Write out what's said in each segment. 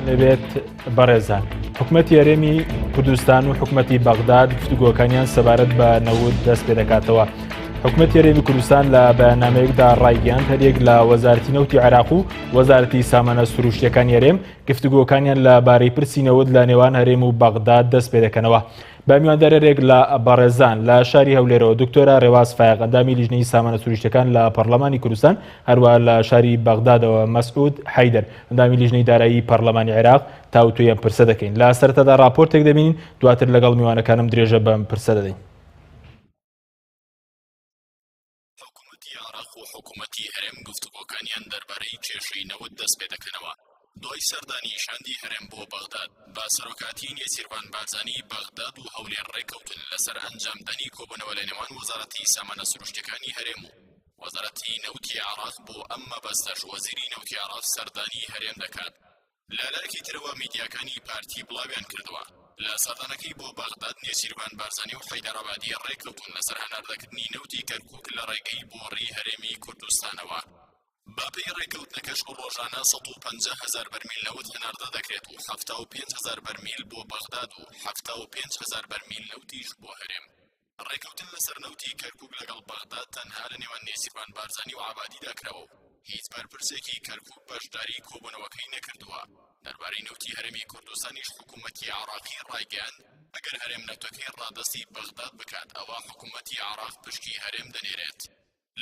لەبێت بەڕێزان حکومەتی هەرێمی کوردستان و حکومەتی بەغداد گفتوگۆکانیان سەبارەت بە نەوت دەست پێ دەکاتەوە. حکومەتی هەرێمی کوردستان لە بەیاننامەیەکدا ڕایگەیاند هەریەک لە وەزارەتی نەوتی عێراق و وەزارەتی سامانە سروشتیەکانی هەرێم گفتوگۆکانیان لە بارەی پرسی نەوت لە نێوان هەرێم و بەغداد دەست پێ دەکەنەوە. بە میواندارێک لە بەڕێزان لە شاری هەولێرەوە دکتۆرە ڕێواز فایەق ئەندامی لیژنەی سامانە سروشتەکان لە پەرلەمانی کوردستان هەروە لە شاری بەغدادەوە مەسعود حەیدەر ئەندامی لیژنەی دارایی پەرلەمانی عێراق تاوتوێی ئەم پرسە دەکەین لە سەرەتادا راپۆرتێک دەبینین دواتر لەگەڵ میوانەکانم درێژە بەم پرسە دەدەین. حکومەتی عێراق و حکومەتی هەرێم گفتوگۆکانیان دەربارەی کێشەی نەوت دەستپێدەکەنەوە. دوای سەردانی شاندی هەرێم بۆ بەغداد بە سەرۆکایەتی نێچیرڤان بارزانی، بەغداد و هەولێر ڕێککەوتن لەسەر ئەنجامدانی کۆبوونەوە لەنێوان وەزارەتی سامانە سروشتیەکانی هەرێم و وەزارەتی نەوتی عێراق، بۆ ئەم مەبەستەش وەزیری نەوتی عێراق سەردانی هەرێم دەکات. لە لایەکی ترەوە میدیاکانی پارتی بڵاویان کردەوە، لە سەردانەکەی بۆ بەغداد نێچیرڤان بارزانی و حەیدەر عەبادی ڕێککەوتوون لەسەر هەناردەکردنی نەوتی کەرکوک لە ڕێگەی بۆڕی هەرێمی کوردستانەوە. بەپێی ڕێککەوتنەکەش ڕۆژانە 150 هەزار بەرمیل نەوت هەناردە دەکرێت و 75 هەزار بەرمیل بۆ بەغداد و 75 هەزار بەرمیل نەوتیش بۆ هەرێم. ڕێکەوتن لەسەر نەوتی کەرکوک لەگەڵ بەغداد تەنها لە نێوان نێچیرڤان بارزانی و عەبادیدا کراوە و هیچ بەرپرسێکی کەرکوک بەشداری کۆبوونەوەکەی نەکردووە. دەربارەی نەوتی هەرێمی کوردستانیش حکوومەتی عێراقی ڕایگەیاند، ئەگەر هەرێم نەوتەکەی ڕادەستی بەغداد بکات ئەوا حکوومەتی عێراق پشکی هەرێم دەنێرێت.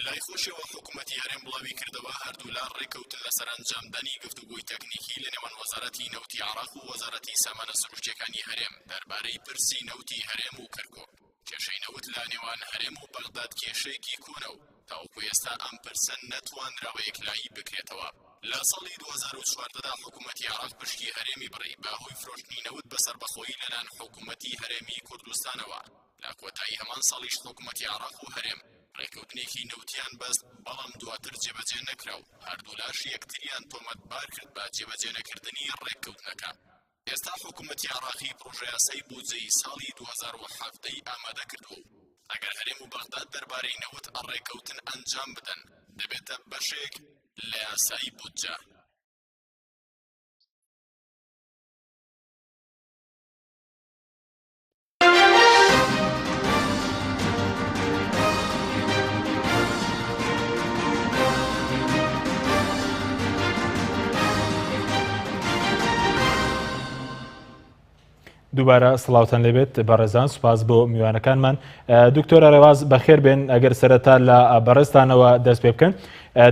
لای خۆشیەوە حکومەتی هەرێم بڵاویکردەوە، هەردوولا ڕێککەوتن لەسەر ئەنجامدانی گفتوگۆی تەکنیکی لەنێوان وەزارەتی نەوتی عێراق و وەزارەتی سامانە سروشتیەکانی هەرێم دەربارەی پرسی نەوتی هەرێم و کەرکوک. کێشەی نەوت لە نێوان هەرێم و بەغداد کێشەیەکی کۆنە و تاوەکو ئێستا ئەم پرسە نەتوانراوە یەکلایی بکرێتەوە. لە ساڵی 2014 دا حکومەتی عێراق پشکی هەرێمی بڕی بە هۆی فرۆشتنی نەوت بە سەربەخۆیی لەلایەن حکومەتی هەرێمی کوردستانەوە. لە کۆتایی هەمان ساڵیش حکومەتی عێراق و هەرێم ڕێککەوتنێکی نەوتیان بەست، بەڵام دواتر جێبەجێ نەکرا و هەردوولاش یەکتریان تۆمەتبار کرد بە جێبەجێنەکردنی ڕێککەوتنەکە. ئێستا حکومەتی عێراقی پڕۆژەیاسای بودجەی ساڵی 2017 ی ئامادە کردووە و ئەگەر هەرێم و بەغداد دەربارەی نەوت ڕێککەوتن ئەنجام بدەن، دەبێتە بەشێک لە یاسای بودجە. دووبارە سڵاوتان لێبێت بەڕێزان سوپاس بۆ میوانەکانمان دکتۆرە ڕێواز بەخێر بێن ئەگەر سەرەتا لە بەڕێزتانەوە دەست پێ بکەن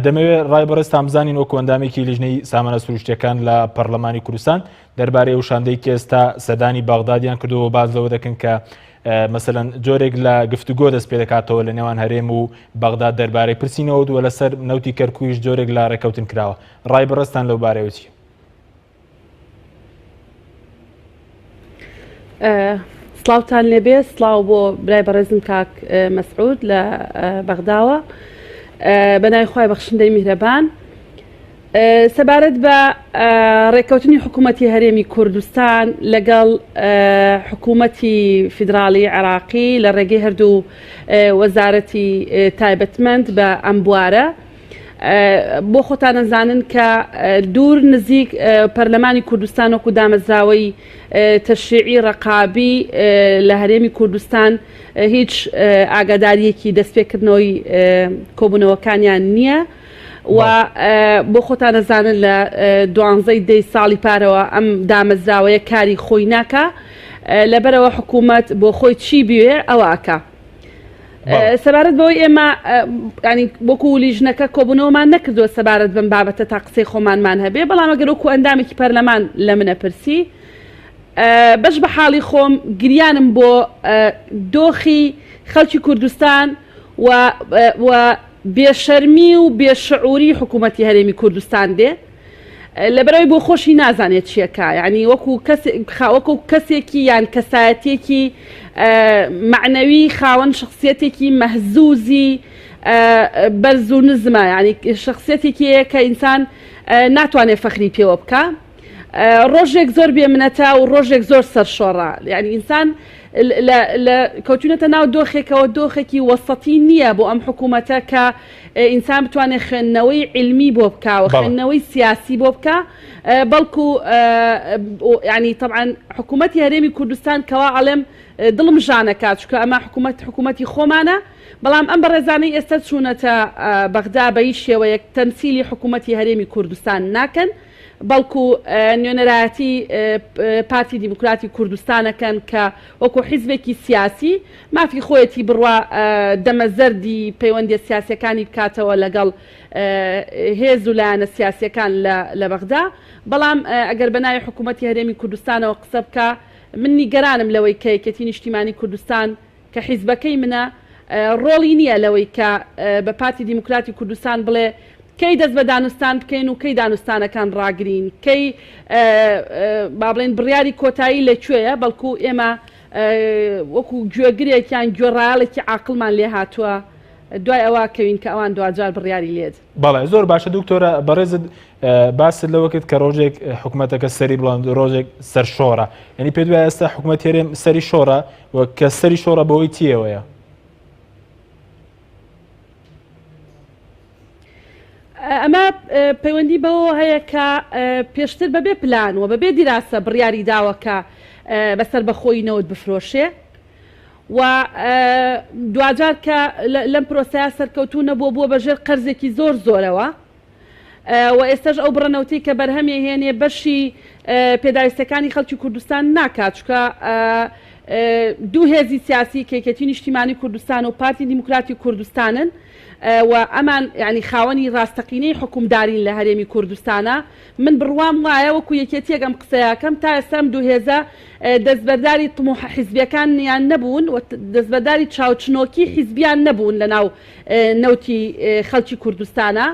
دەمەوێت ڕای بەڕێزتان بزانین وەکو ئەندامێکی لیژنەی سامانە سروشتەکان لە پەرلەمانی کوردستان دەربارەی ئەو شاندەی کە ئێستا سەردانی بەغدادیان کردووە و باس لەوە دەکەن کە مەسەلەن جۆرێک لە گفتوگۆ دەست پێ دەکاتەوە لە نێوان هەرێم و بەغداد دەربارەی پرسی نەوت و لەسەر نەوتی کەرکوویش جۆرێک لە ڕێککەوتن کراوە ڕای بەڕێزتان لەو بارەیەوە چییە؟ سڵاوتان لێبێ سڵاو بۆ برای بەڕێزم کاک مەسعود لە بەغداوە بە ناوی خوای بەخشندەی میهرەبان سەبارەت بە ڕێککەوتنی حکوومەتی هەرێمی کوردستان لەگەڵ حکوومەتی فیدراڵی عێراقی لە ڕێگەی هەردوو وەزارەتی تایبەتمەند بە ئەم بوارە بۆ خۆتان ئەزانن کە دوور نزیک پەرلەمانی کوردستان وەکو دامەزراوەی تەشریعی ڕەقابی لە هەرێمی کوردستان هیچ ئاگاداریەکی دەستپێکردنەوەی کۆبوونەوەکانیان نییە. و بۆ خۆتان ئەزانن لە دوانزەی دەی ساڵی پارەوە ئەم دامەزراوەیە کاری خۆی ناکا لەبەرەوە حکوومەت بۆ خۆی چی بوێ ئەوە ئەکا. سەبارەت بەوەی ئێمە ینی وەکو لیژنەکە کۆبوونەوەمان نەکردووە سەبارەت بەم بابەتە تا قسەی خۆمانمان هەبێ بەڵام ئەگەر وەکو ئەندامێکی پەرلەمان لە منە پرسی بەش بە حاڵی خۆم گریانم بۆ دۆخی خەڵکی کوردستان و و بێشەرمی و بێ شعوری حکوومەتی هەرێمی کوردستان دێ لەبەرئەوەی بۆ خۆشی نازانێت چیەکا یعنی وەکو کەس وەکو کەسێکی یان کەسایەتێکی معنەوی خاوەن شخصیەتێکی مەهزوزی بەرز و نزمە یعنی شخصیەتێکی کە ئینسان ناتوانێت فەخری پێوە بکە. ڕۆژێک زۆر بێ منەتە و ڕۆژێک زۆر سەرشۆڕە یعنی ئینسان لە کەوتونەتە ناو دۆخێکەوە دۆخێکی وەسەتی نییە بۆ ئەم حکوومەتە کە ئینسان بتوانێت خوێندنەوەی عیلمی بۆ بکا و خوێندنەوەی سیاسی بۆ بکا بەڵکو ینی طبعا حکوومەتی هەرێمی کوردستان کەوا ئەڵێم دڵم ژانەکات چکە ئەمە حکوومەت حکوومەتی خۆمانە بەڵام ئەم بەڕێزانەی ئێستا چوونەتە بەغدا بە هیچ شێوەیەک تەمسیلی حکوومەتی هەرێمی کوردستان ناکەن بەڵکو نوێنەرایەتی پارتی دیموکراتی کوردستانەکەن کە وەکو حیزبێکی سیاسی مافی خۆیەتی بڕوا دەمە زەردی پەیوەندیە سیاسیەکانی بکاتەوە لەگەڵ هێز و لایەنە سیاسیەکان لە بەغدا بەڵام ئەگەر بە ناوی حکوومەتی هەرێمی کوردستانەوە قسە بکا من نیگەرانم لەوەی کە یەکێتی نیشتیمانی کوردستان کە حیزبەکەی منە ڕۆڵی نییە لەوەی کە بە پارتی دیموکراتی کوردستان بڵێ کەی دەست بە دانوستان بکەین و کەی دانوستانەکان ڕاگرین، کەی با بڵێین بڕیاری کۆتایی لە کوێیە، بەڵکو ئێمە وەکو گوێگرێک یان گوێڕایەڵێکی عاقڵمان لێ هاتووە دوای ئەوە کەوین کە ئەوان دواجار بڕیاری لێد. بەڵێ زۆر باشە دکتۆرە بەڕێزت باست لەوە کرد کە ڕۆژێک حکوومەتەکە سەری بڵند ڕۆژێک سەرشۆڕە یعنی پێ دوای ئێستا حکوومەت هەرێم سەری شۆڕە و کە سەری شۆڕە بەوەی چیەوەیە؟ ئەمە پەیوەندی بەوەوە هەیە کە پێشتر بەبێ پلان و بەبێ دیراسە بڕیاری داوە کە بەسەر بەخۆی نەوت بفرۆشێ و دواجار کە لەم پرۆسەیە سەرکەوتوو نەبووە بووە بەژێر قەرزێکی زۆر زۆرەوە. و ئێستاش ئەو بڕە نەوتەی کە بەرهەمی هێنێ بەشی پێداویستەکانی خەڵکی کوردستان ناکات چونکە دوو هێزی سیاسی کە یەکێتی نیشتیمانی کوردستان و پارتی دیموکراتی کوردستانن و ئەمان یعنی خاوەنی ڕاستەقینەی حکومدارین لە هەرێمی کوردستانە من بڕوام وایە وەکو یەکێتیەک ئەم قسەیەکەم تا ئێستا ئەم دوو هێزە دەستبەرداری طموحە حیزبیەکانیان نەبوون و دەستبەرداری چاوچنۆکی حیزبیان نەبوون لەناو نەوتی خەڵکی کوردستانە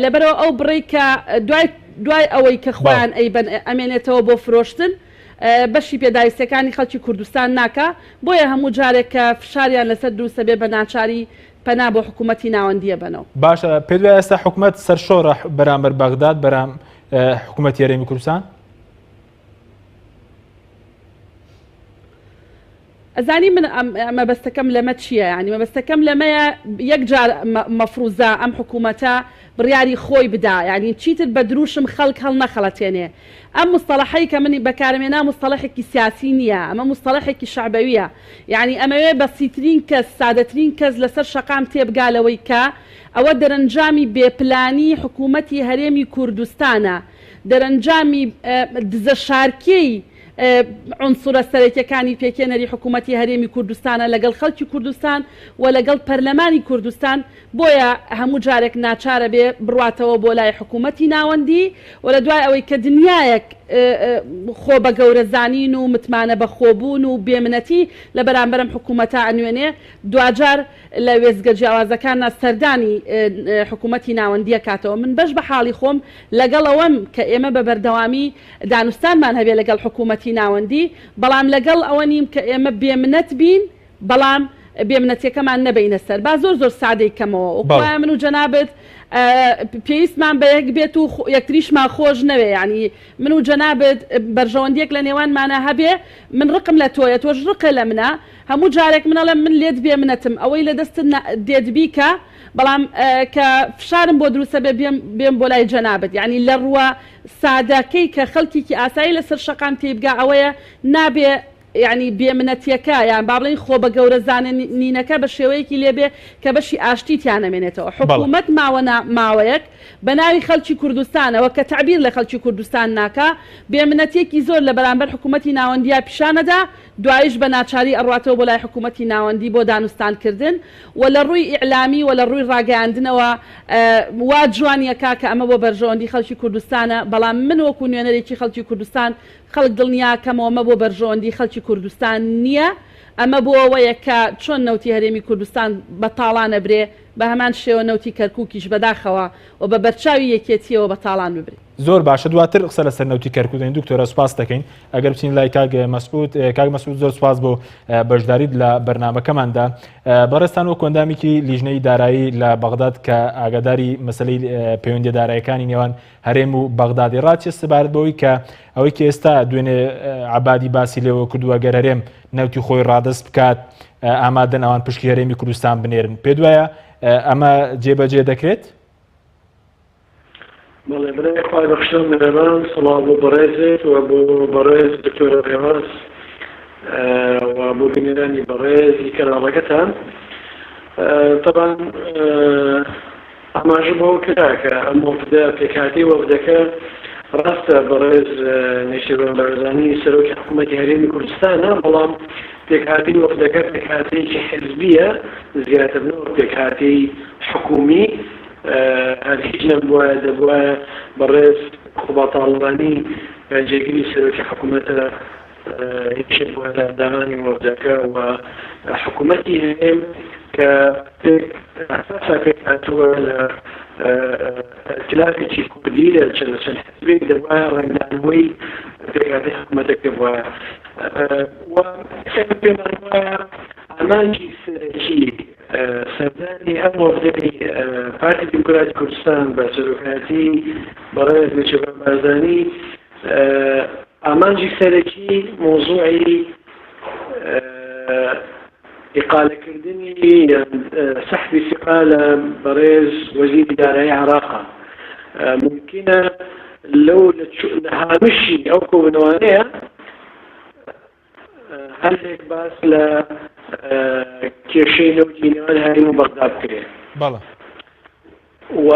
لەبەرئەوە ئەو بڕەی کە دوای دوای ئەوەی کە خۆیان ئەیبەن ئەمێنێتەوە بۆ فرۆشتن بەشی پێداویستیەکانی خەڵکی کوردستان ناکا بۆیە هەموو جارێک کە فشاریان لەسەر دروستە بێ بە ناچاری پەنا بۆ حکوومەتی ناوەندیە بەنەوە. باشە پێت وایە ئێستا حکومەت سەرشۆڕە بەرامبەر بەغداد بەرام حکومەتی هەرێمی کوردستان؟ ئەزانی من مەبەستەکەم لەمە چییە یانی مەبەستەکەم لەمەیە یەک جار مەفروزە ئەم حکوومەتە بڕیاری خۆی بدا یانی چیتر بە دروشم خەڵک هەڵنەخەڵەتێنێ ئەم مستەڵەحەی کە منی بەکارمێنا مستەڵەحێکی سیاسی نییە ئەمە مستەڵەحێکی شەعبەویە یانی ئەمەوێ بەسیترین کەس سادەترین کەس لەسەر شەقام تێبگا لەوەی کە ئەوە دەرەنجامی بێ پلانی حکوومەتی هەرێمی کوردستانە دەرەنجامی دزەشارکێی عونسورە سەرەکیەکانی پێکهێنەری حکوومەتی هەرێمی کوردستانە لەگەڵ خەڵکی کوردستان و لەگەڵ پەرلەمانی کوردستان، بۆیە هەموو جارێک ناچارە بێ بڕواتەوە بۆ لای حکوومەتی ناوەندی و لە دوای ئەوەی کە دنیایەک خۆ بە گەورە زانین و متمانە بە خۆبوون و بێ منەتی لە بەرامبەر ئەم حکوومەتە ئەنوێنێ دواجار لە وێستگە جیاوازەکاننا سەردانی حکوومەتی ناوەندی ئەکاتەوە. من بەش بە حاڵی خۆم لەگەڵ ئەوەم کە ئێمە بە بەردەوامی دانوستانمان هەبێ لەگەڵ حکوومەتی ناوەندی، بەڵام لەگەڵ ئەوە نیم کە ئێمە بێمنەت بین، بەڵام بێمنەتیەکەمان نەبەینە سەر. با زۆر زۆر سادەی کەمەوە. وەکو وایە من و جەنابت پێویستمان بە یەک بێت و یەکتریشمان خۆش نەوێ. یانی من و جەنابت بەرژەوەندیەک لە نێوانمانا هەبێ، من ڕقم لە تۆیە، تۆش ڕقت لە منە. هەموو جارێک من ئەڵێم من لێت بێمنەتم، ئەوەی لە دەستت دێت بیکە، بەڵام کە فشارم بۆ دروست ئەبێ بێم بێم بۆ لای جەنابت. یانی لە ڕووە سادەکەی کە خەڵکێکی ئاسایی لەسەر شەقام تێیبگا ئەوەیە نابێ یانی بێمنەتیەکە یان با بڵێین خۆ بە گەورە زانینەکە بە شێوەیەکی لێ بێ کە بەشی ئاشتی تیا نەمێنێتەوە. حکوومەت ماوە نا ماوەیەک بە ناوی خەڵکی کوردستانەوە کە تەعبیر لە خەڵکی کوردستان ناکا بێمنەتیەکی زۆر لە بەرامبەر حکوومەتی ناوەندیا پیشان ئەدا دوایش بە ناچاری ئەڕواتەوە بۆ لای حکوومەتی ناوەندی بۆ دانوستان کردن و لە ڕووی ئیعلامی و لە ڕووی ڕاگەیاندنەوە وا جوانی ئەکا کە ئەمە بۆ بەرژەوەندی خەڵکی کوردستانە، بەڵام من وەکوو نوێنەرێکی خەڵکی کوردستان خەڵک دڵنیا کەمەوە ئەمە بۆ بەرژەوەندی خەڵکی کوردستان نییە، ئەمە بۆ ئەوەیە کە چۆن نەوتی هەرێمی کوردستان بە تاڵان ئەبرێ. بە هەمان شێوە نەوتی کەرکوکیش بەداخەوە و بە بەرچاوی یەکێتیەوە بە تاڵان ببرێ. زۆر باشە دواتر قسە لەسەر نەوتی کەرکوک دەین دکتۆرە سوپاس دەکەین ئەگەر بچین لای کاک مەسعود کاک مەسعود زۆر سوپاس بۆ بەشداریت لە بەرنامەکەماندا بەڕێزتان وەکو ئەندامێکی لیژنەی دارایی لە بەغداد کە ئاگاداری مەسلەی پەیوەندیە دارایەکانی نێوان هەرێم و بەغدادی ڕاچێ سەبارەت بەوەی کە ئەوەی کە ئێستا دوێنێ عەبادی باسی لێوە کردووە گەر هەرێم نەوتی خۆی ڕادەست بکات ئامادەن ئەوان پشکی هەرێمی کوردستان بنێرن پێ دوایە ئەمە جێبەجێ دەکرێت؟ بەڵێ برای خوای بەخشندە و میهرەبان، سڵاو بۆ بەڕێزت و بۆ بەڕێز دکتۆرە ڕێواس و بۆ بینەرانی بەڕێزی کەناڵەکەتان. تەبعەن ئاماژە بەوە کرا کە ئەم وەفدە پێکهاتەی وەفدەکە ڕاستە بەڕێز نێچیرڤان بارزانی سەرۆکی حکوومەتی هەرێمی کوردستانە، بەڵام پێکهاتەی وەفدەکە پێکهاتەیەکی حزبییە زیاتر نەوەک پێکهاتەی حکوومی. هەر هیچ نەبوایە دەبوایە بەڕێز قوباد تاڵەبانی جێگری سەرۆکی حکوومەتە یەکێک بووە لە ئەندامانی وەفدەکە و حکوومەتی هەرێم کە ئەساسا پێک هاتووە لە ئیتلافێکی کوردی لە چەند چەند حزبێک دەبوایە ڕەنگدانەوەی پێکهاتەی حکوومەتەکە بوایە و ئێمە پێمان وایە ئامانجی سەرەکی سەردانی ئەم وەفدەی پارتی دیموکراتی کوردستان بە سەرۆکایەتی بەڕێز نێچیرڤان بارزانی ئامانجی سەرەکی مۆزوعی ئیقالەکردنی یان سەحبی سیقا لە بەڕێز وەزیری دارایی عێراقە. ممکنە لەو لە هامشی ئەو کۆبوونەوانەیە هەندێک باس لە کێشەی نەوتی نێوان هەرێم و بەغدا بکرێت. بەڵێ. و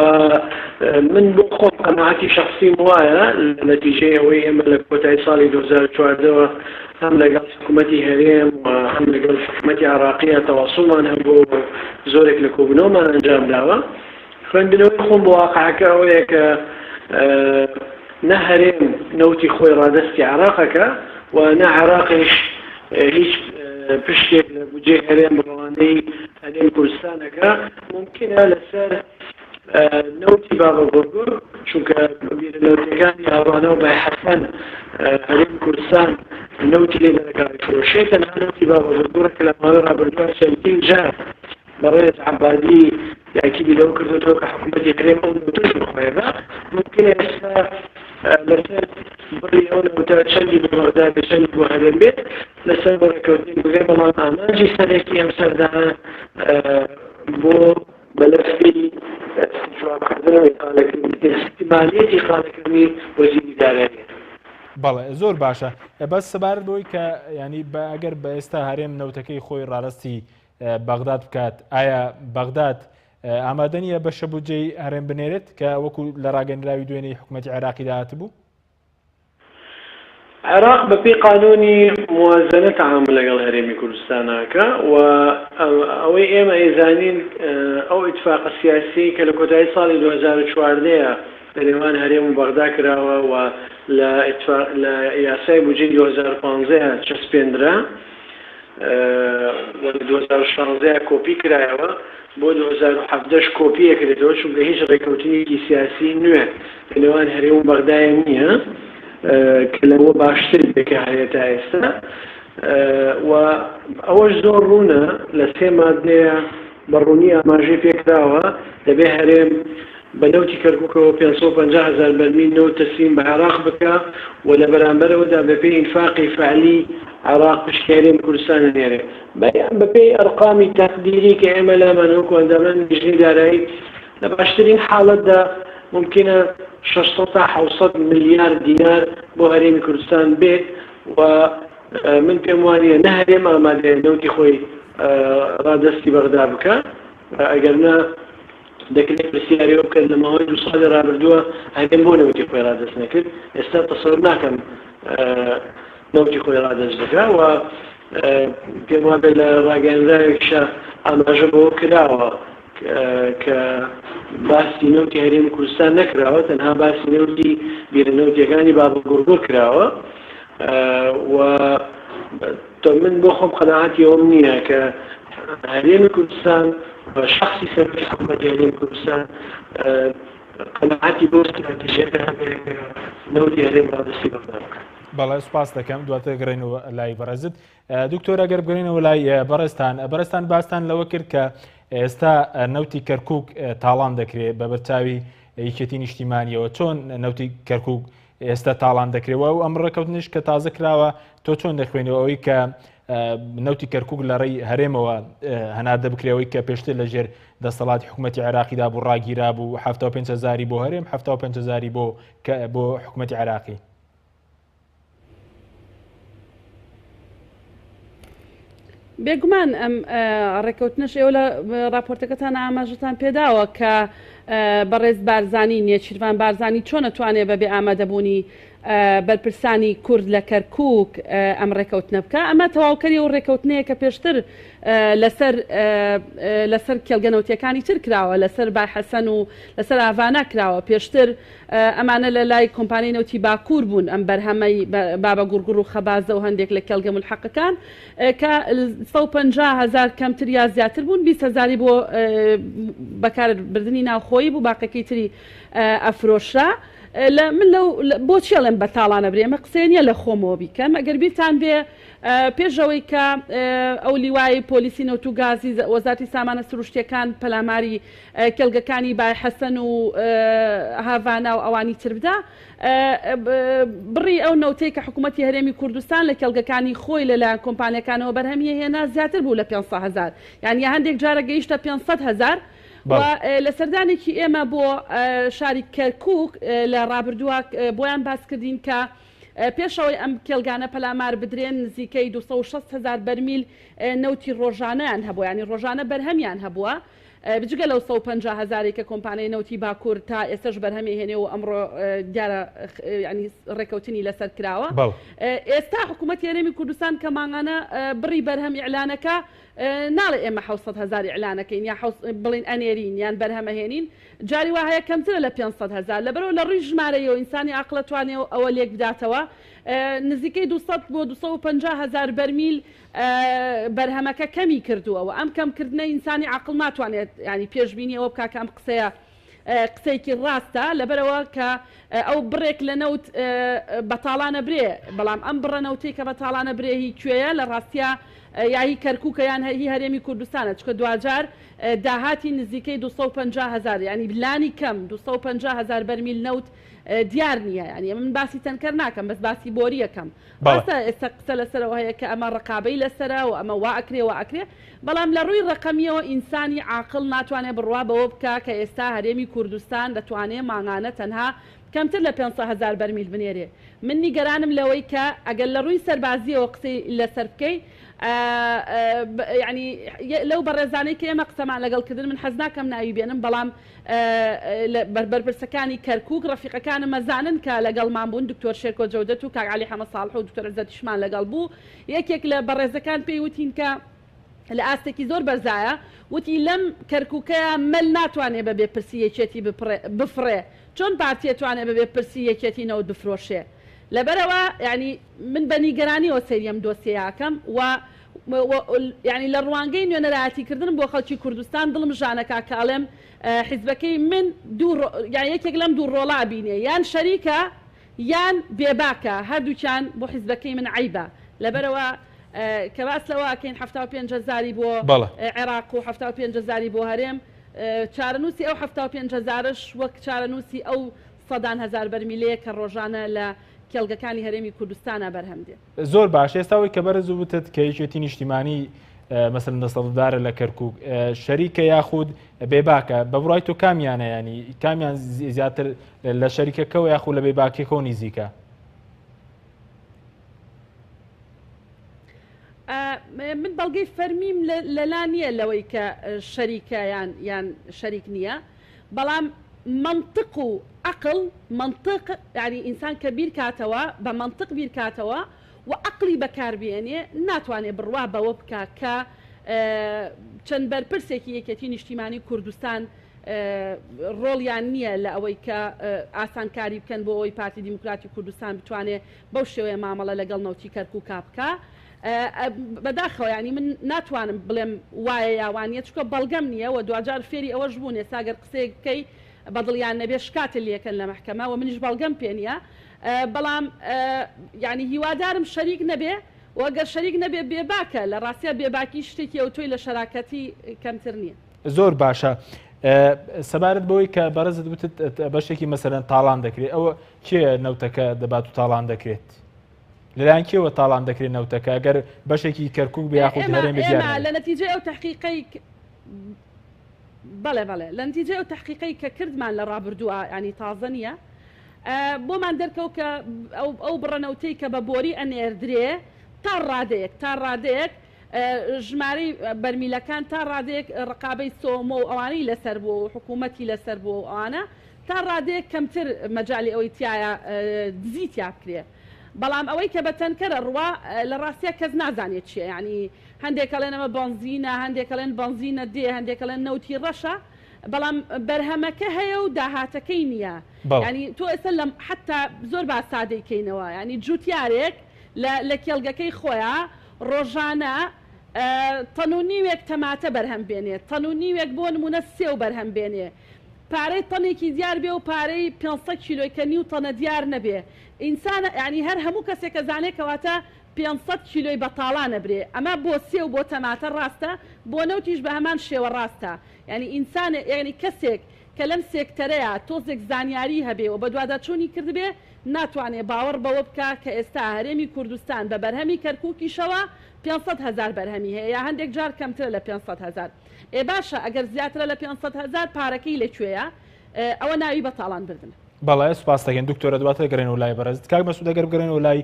من بۆ خۆم قەناعەتی شەخسیم وایە لە نەتیجەی ئەوەی ئێمە لە کۆتایی ساڵی 2014 ەوە هەم لەگەڵ حکوومەتی هەرێم و هەم لەگەڵ حکوومەتی عێراقیە تەواصلمان هەبووە و زۆرێک لە کۆبوونەوەمان ئەنجام داوە. خوێندنەوەی خۆم بۆ واقعەکە ئەوەیە کە نە هەرێم نەوتی خۆی ڕادەستی عێراقەکە و نە عێراقیش هیچ پشتێک لە بودجەی هەرێم ڕەوانەی هەرێمی کوردستانەکە. مومکینە لەسەر نەوتی بابەگوڕگوڕ، چونکە بیرە نەوتیەکانی ئاوانە و بای حەسەن هەرێمی کوردستان نەوتی لێ دەرەکا ئەیفرۆشێ، تەنها نەوتی بابەگوڕگوڕە کە لە ماوەی ڕابردووە چەندین جار بەڕێز عەبادی تاکیدی لەوە کردووەتەوە کە حکوومەتی هەرێم ئەو نەوتەش بخۆێ بە مومکینە ئێستا لەسەر بڕی ئەو نەوتە چەندی بۆ بەغدا بێ چەندی بۆ هەرێم بێت لەسەر بە ڕێککەوتنێک بگەن، بەڵام ئامانجی سەرەکی ئەم سەردانە بۆ مەلەفی استجوابکردن و ئیقالەکردنی ئیحتیمالیەتی ئیقالەکردنی وەزیری داراییە. بەڵێ زۆر باشە بەس سەبارەت بەوەی کە ینی بە ئەگەر بە ئێستا هەرێم نەوتەکەی خۆی ڕادەستی بەغداد بکات ئایا بەغداد ئامادە نییە بەشە بودجەی هەرێم بنێرێت کە وەکو لە ڕاگەنراوی دوێنێی حکوومەتی عێراقیدا هاتبوو؟ عێراق بە پێی قانوونی موازەنە تەعامول لەگەڵ هەرێمی کوردستان ئەکا و ئەوەی ئێمە ئەیزانین ئەو ئیتفاقە سیاسیەی کە لە کۆتایی ساڵی 2014 لە نێوان هەرێم و بەغدا کراوە و لە لە یاسای بودجەی 2015 چەسپێندرا و لە 2016 کۆپی کرایەوە بۆ 2017 کۆپی ئەکرێتەوە چونکە هیچ ڕێککەوتنێکی سیاسی نوێ لە نێوان هەرێم و بەغدایە نییە کە لەوە باشتر بێ کە هەیە تا ئێستا و ئەوەش زۆر ڕوونە لە سێ مادەیە بە ڕوونی ئاماژەی پێکراوە دەبێ هەرێم بە نەوتی کەرکوکەوە 550 هەزار بەرمیل نەوت تەسلیم بە عێراق بکا و لە بەرامبەرەوەدا بەپێی ئینفاقی فەعلی عێراق پشکی هەرێمی کوردستان ئەنێرێ. بەپێی ئەرقامی تەقدیری کە ئێمە لامان وەکو ئەندامانی لیژنەی دارایی لە باشترین حاڵەتدا مومکینە 600 تا 700 ملیار دینار بۆ هەرێمی کوردستان بێت و من پێم وانییە نە هەرێم ئامادەیە نەوتی خۆی ڕادەستی بەغدا بکا ئەگەرنا دەکرێت پرسیاری ئەوە بکەن لە ماوەی دوو ساڵی ڕابردووە هەرێم بۆ نەوتی خۆی ڕادەست نەکرد ئێستا تەسەور ناکەم نەوتی خۆی ڕادەست بکا و پێم وابێت لە ڕاگەیەنراوێکیشا ئاماژە بەوە کراوە کە باسی نەوتی هەرێمی کوردستان نەکراوە تەنها باسی نەوتی بیرە نەوتیەکانی بابە گوڕگوڕ کراوە و من بۆ خۆم قەناعەتی ئەوم نییە کە هەرێمی کوردستان و شەخسی سەرۆکی حکوومەتی هەرێمی کوردستان قەناعەتی بەو ستراتیژیەتە هەبێ کە نەوتی هەرێم ڕادەستی بەغدا بکات. بەڵێ سوپاست دەکەم دواتر گەڕێینەوە لای بەڕێزت. دکتۆر ئەگەر بگەڕێینەوە لای بەڕێزتان، بەڕێزتان باستان لەوە کرد کە ئێستا نەوتی کەرکوک تاڵان دەکرێت بە بەرچاوی یەکێتی نیشتیمانیەوە، چۆن نەوتی کەرکوک ئێستا تاڵان دەکرێت و ئەم ڕێکەوتنیش کە تازە کراوە تۆ چۆن دەخوێنەوە ئەوەی کە نەوتی کەرکک لە ڕێی هەرێمەوە هەناردە بکرێەوەی کە پێشتر لەژێر دەسەڵاتی حکوومەتتی عێراقیدا بوو ڕاگیرا بوو 75 هزاری بۆ هەرێم 75 هزاری بۆ بۆ حکوومەتتی عێراقی. بێگومان ئەم ڕێکەوتنەش ئێوە لە راپۆرتەکەتان ئاماژەتان پێداوە کە بەڕێز بارزانی نێچیرڤان بارزانی چۆن ئەتوانێ بە بێ ئامادەبوونی بەرپرسانی کورد لە کەرکوک ئەم ڕێکەوتنە بکا. ئەمە تەواوکەری ئەو ڕێکەوتنەیە کە پێشتر لەسەر لەسەر کێڵگە نەوتیەکانی تر کراوە، لەسەر بای حەسەن و لەسەر ئاڤانا کراوە. پێشتر ئەمانە لە لای کۆمپانیای نەوتی باکوور بوون، ئەم بەرهەمەی بابە گوڕگوڕ و خەبازە و هەندێک لە کێڵگە مولحەقەکان کە 150 هەزار کەمتر یا زیاتر بوون، 20 هەزاری بۆ بەکاربردنی ناوخۆیی بوو، باقیەکەی تری ئەفرۆشرا. لە من لەو بۆچی ئەڵێم بە تاڵانە برێ ئەمە قسەیە نییە لە خۆمەوە بیکەم ئەگەر بیرتان بێ پێش ئەوەی کە ئەو لیوای پۆلیسی نەوت و گازی وەزارەتی سامانە سروشتیەکان پەلاماری کێڵگەکانی بای حەسەن و هاڤانا و ئەوانی تر بدا بڕی ئەو نەوتەی کە حکوومەتی هەرێمی کوردستان لە کێڵگەکانی خۆی لەلایەن کۆمپانیەکانەوە بەرهەمی هێنا زیاتر بوو لە 500 هەزار یان یا هەندێک جارە گەیشتە 500 هەزار و لە سەردانێکی ئێمە بۆ شاری کەرکوک لە ڕابردووە بۆیان باس کردین کە پێش ئەوەی ئەم کێڵگانە پەلامار بدرێن نزیکەی 260 هەزار بەرمیل نەوتی ڕۆژانەیان هەبووە یانی ڕۆژانە بەرهەمیان هەبووە بجگە لەو 150 هەزارەی کە کۆمپانیای نەوتی باکوور تا ئێستەش بەرهەمی هێنێ و ئەمڕۆ دیارە ینی ڕێکەوتنی لەسەر کراوە ئێستا حکوومەتی هەرێمی کوردستان کە مانگانە بڕی بەرهەم ئیعلانەکە ناڵێ ئێمە 700 هەزار ئیعلانەکەین یا بڵین ئەنێرین یان بەرهەمەهێنین جاری وا هەیە کەمترە لە 500 هەزار لەبەرئەوە لە ڕووی ژمارەیەوە ئینسانی ئاقڵ ئەتوانێ ئەوە لێک بداتەوە نزیکەی 200 بۆ 250 هەزار بەرمیل بەرهەمەکە کەمی کردووە و ئەم کەمکردنە ئینسانی عاقڵ ناتوانێت یانی پێشبینی ئەوە بکا کە ئەم قسەیە قسەیەکی ڕاستە لەبەرئەوە کە ئەو بڕێک لە نەوت بەتاڵانە برێ بەڵام ئەم بڕە نەوتەی کە بەتاڵانە برێ هی کوێیە لە ڕاستیا یا هی کەرکوکە یان هی هەرێمی کوردستانە چونکە دواجار داهاتی نزیکەی 250 هەزار یانی لانی کەم 250 هەزار بەرمیل نەوت دیار نییە یانی من باسی تەنکەر ناکەم بەس باسی بۆریەکەم ڕاستە ئێستا قسە لەسەرەوە هەیە کە ئەمە ڕقابەی لەسەرە و ئەمە وا ئەکرێ وا ئەکرێ بەڵام لە ڕووی ڕەقەمیەوە ئینسانی عاقڵ ناتوانێ بڕوا بەوە بکا کە ئێستا هەرێمی کوردستان دەتوانێ مانگانە تەنها کەمتر لە 500 هەزار بەرمیل بنێرێ من نیگەرانم لەوەی کە ئەگەر لە ڕووی سەربازیەوە قسەی لەسەر بکەی یانی لەو بەڕێزانەی کە ئێمە قسەمان لەگەڵ کردن من حەز ناکەم ناوی بێنم بەڵام بەرپرسەکانی کەرکوک ڕەفیقەکانم ئەزانن کە لەگەڵمان بوون دکتۆر شێرکۆ جەودەت و کاک عەلی حەمە ساڵح و دکتۆر عزەتیشمان لەگەڵ بوو یەکێک لە بەڕێزەکان پێی وتین کە لە ئاستێکی زۆر بەرزایە وتی لەم کەرکوکەیا مەل ناتوانێ بە بێ پرسی یەکێتی بفڕێ چۆن پارتی ئەتوانێ بە بێ پرسی یەکێتی نەوت بفرۆشێ لەبەرئەوە یانی من بە نیگەرانیەوە سەیری ئەم دۆسیەیە ئەکەم و یانی لە ڕوانگەی نوێنەرایەتی کردنم بۆ خەڵکی کوردستان دڵم ژانەکا کە ئەڵێم حیزبەکەی من دوو یان یەکێک لەم دوو ڕۆڵە ئەبینێ یان شەریکە یان بێباکە هەردووکیان بۆ حیزبەکەی من عەیبە لەبەرئەوە کە باس لەوە ئەکەین 75 هەزاری بۆ عێراق و 75 هەزاری بۆ هەرێم چارەنووسی ئەو 75 هەزارەش وەک چارەنووسی ئەو سەدان هەزار بەرمیلەیە کە ڕۆژانە لە کێڵگەکانی هەرێمی کوردستانا بەرهەم دێ. زۆر باش ئێستا ئەوەی کە بەرز وتت کە یەکێتی نیشتیمانی مەسەلەن دەسەڵاتدارە لە کەرکک شەریکە یاخود بێباکە بە بڕای تۆ کامیانە ینی کامیان زیاتر لە شەریکەکەەوە یاخود لە بێباکیەکەەوە نزیکە؟ من بەڵگەی فەرمیم لەلا نییە لەوەی کە شەریکە یان یان شەریک نییە بەڵام مەنتق و عەقڵ، مەنتق یانی ئینسان کە بیر کاتەوە، بە مەنتق بیر کاتەوە و عەقڵی بەکار بێنێ، ناتوانێ بڕوا بەوە بکا کە چەند بەرپرسێکی یەکێتی نیشتیمانی کوردستان ڕۆڵیان نییە لە ئەوەی کە ئاسانکاری بکەن بۆ ئەوەی پارتی دیموکراتی کوردستان بتوانێ بەو شێوەیە مامەڵە لەگەڵ نەوتی کەرکووکا بکا. بەداخەوە یانی من ناتوانم بڵێم وایە یا وانیە چونکە بەڵگەم نییە و دواجار فێری ئەوەش بوون ئێستا گەر قسەیەک بکەی بەدڵیان نەبێ شکاتت لێکەن لە مەحکەمە و منیش بەڵگەم پێ نییە بەڵام یانی هیوادارم شەریک نەبێ و گەر شەریک نەبێ بێباکە لە ڕاستیا بێباکی شتێکی ئەوتۆی لە شەراکەتی کەمتر نییە. زۆر باشە سەبارەت بەوەی کە بەڕێزت وتت بەشێکی مەسەلەن تاڵان دەکرێت ئەوە کێ نەوتەکە دەبات و تاڵان دەکرێت؟ لەلایەن کێوە تاڵان دەکرێت نەوتەکە ئەگەر بەشێکی کەرکوک بێ یاخود هەرێم بێ دیار لە نەتیجەی ئەو تحقیقەی بەڵێ بەڵێ لە نتیجەی ئەو تحقیقەی کە کردمان لە ڕابردووە ینی تازە نییە بۆمان دەرکەوت کە ئەو بڕە نەوتەی کە بە بۆری ئەنێردرێ تا ڕادەیەک تا ڕادەیەک ژمارەی بەرمیلەکان تا ڕادەیەک ڕقابەی سۆمۆ و ئەوانەی لەسەر بووە و حکوومەتی لەسەر بووە و ئەوانە تا ڕادەیەک کەمتر مەجالی ئەوەی تیایە دزی تیا بکرێ. بەڵام ئەوەی کە بە تەنکەر ئەڕوا لە ڕاستیا کەس نازانێ چیە یانی هەندێک ئەڵێن ئەمە بەنزینە هەندێک ئەڵێن بەنزینە دێ هەندێک ئەڵێن نەوتی ڕەشە بەڵام بەرهەمەکە هەیە و داهاتەکەی نییە یانی تۆ ئێستا لە حەتا زۆر با سادەی کەینەوە یانی جوتیارێک لە لە کێڵگەکەی خۆیا ڕۆژانە تەن و نیوێک تەماتە بەرهەم بێنێ تەن و نیوێک بۆ نمونە سێو بەرهەم بێنێ پارەی تەنێکی دیار بێ و پارەی 500 کیلۆی کە نیو تەنە دیار نەبێ ئینسانە یانی هەر هەموو کەسێک ئەزانێ کەواتە 500 کیلۆی بەتاڵان ئەبرێ ئەمە بۆ سێو بۆ تەماتە ڕاستە بۆ نەوتیش بە هەمان شێوە ڕاستە یانی ئینسانێ یانی کەسێک کە لەم سێکتەرەیا تۆزێک زانیاری هەبێ و بەدواداچوونی کردبێ ناتوانێ باوەڕ بەوە بکا کە ئێستا هەرێمی کوردستان بە بەرهەمی کەرکوکیشەوە 500 هەزار بەرهەمی هەیە یا هەندێک جار کەمترە لە 500 هەزار. ئێ باشە ئەگەر زیاترە لە 500 هەزار پارەکەی لە کوێیە؟ ئەوە ناوی بە تاڵان بردنە. بەڵێ سوپاس دەکەین دکتۆرە دواتر دەگەڕێنەوە لای بەڕێزت کاک مەسعود ئەگەر بگەڕێنەوە لای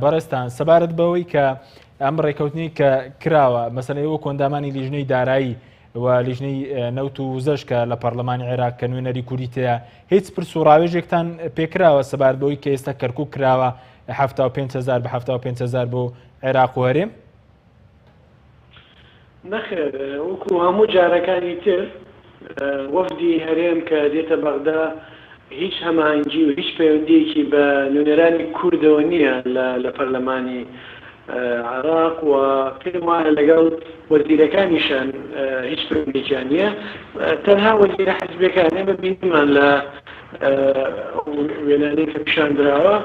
بەڕێزتان سەبارەت بەوەی کە ئەم ڕێکەوتنی کە کراوە مەسەلەی وەک ئەندامانی لیژنەی دارایی و لیژنەی نەوت و وزەش کە لە پەرلەمانی عێراق کە نوێنەری کوردی تێیە هیچ پرس و ڕاوێژێکتان پێکراوە سەبارەت بەوەی کە ئێستا کەرکوک کراوە 75 هەزار بە 75 هەزار بۆ عێراق و هەرێم؟ نەخێر، وەکو هەموو جارەکانی تر وەفدی هەرێم کە دێتە بەغدا هیچ هەماهەنگی و هیچ پەیوەندییەکی بە نوێنەرانی کوردەوە نییە لە پەرلەمانی عێراق و پێم وایە لەگەڵ وەزیرەکانیشان هیچ پەیوەندییەکیان نییە، تەنها وەزیرە حزبیەکان. ئێمە بینیمان لە وێنانەی کە پیشان دراوە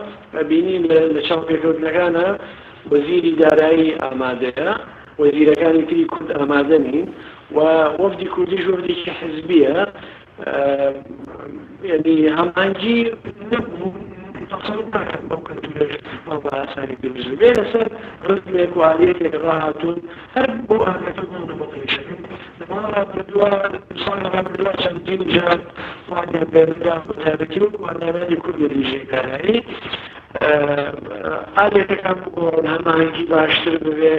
بینین لە چاوپێکەوتنەکانە وەزیری دارایی ئامادەیە، وەزیرەکانی تری کورد ئامادە نین و وەفدی کوردیش وەفدێکی حزبییە، یعنی هەماهەنگی نەبوو، تەسەور ناکەم بەو کەلتوورەش وا بە ئاسانی دروست ببێ، لەسەر ڕزمێک و ئالیەتێک ڕاهاتوون، هەر بۆ ئالیەتە بوون و بۆ ئیشەکەن. لە ماوەی ڕابردووە، ساڵی ڕابردووە چەندین جار وادیان پێدرا، بەتایبەتی وەکوو ئەندامانی کورد لە لیژنەی دارایی، ئالێتەکان بگۆڕن، هەماهەنگی باشتر ببێ،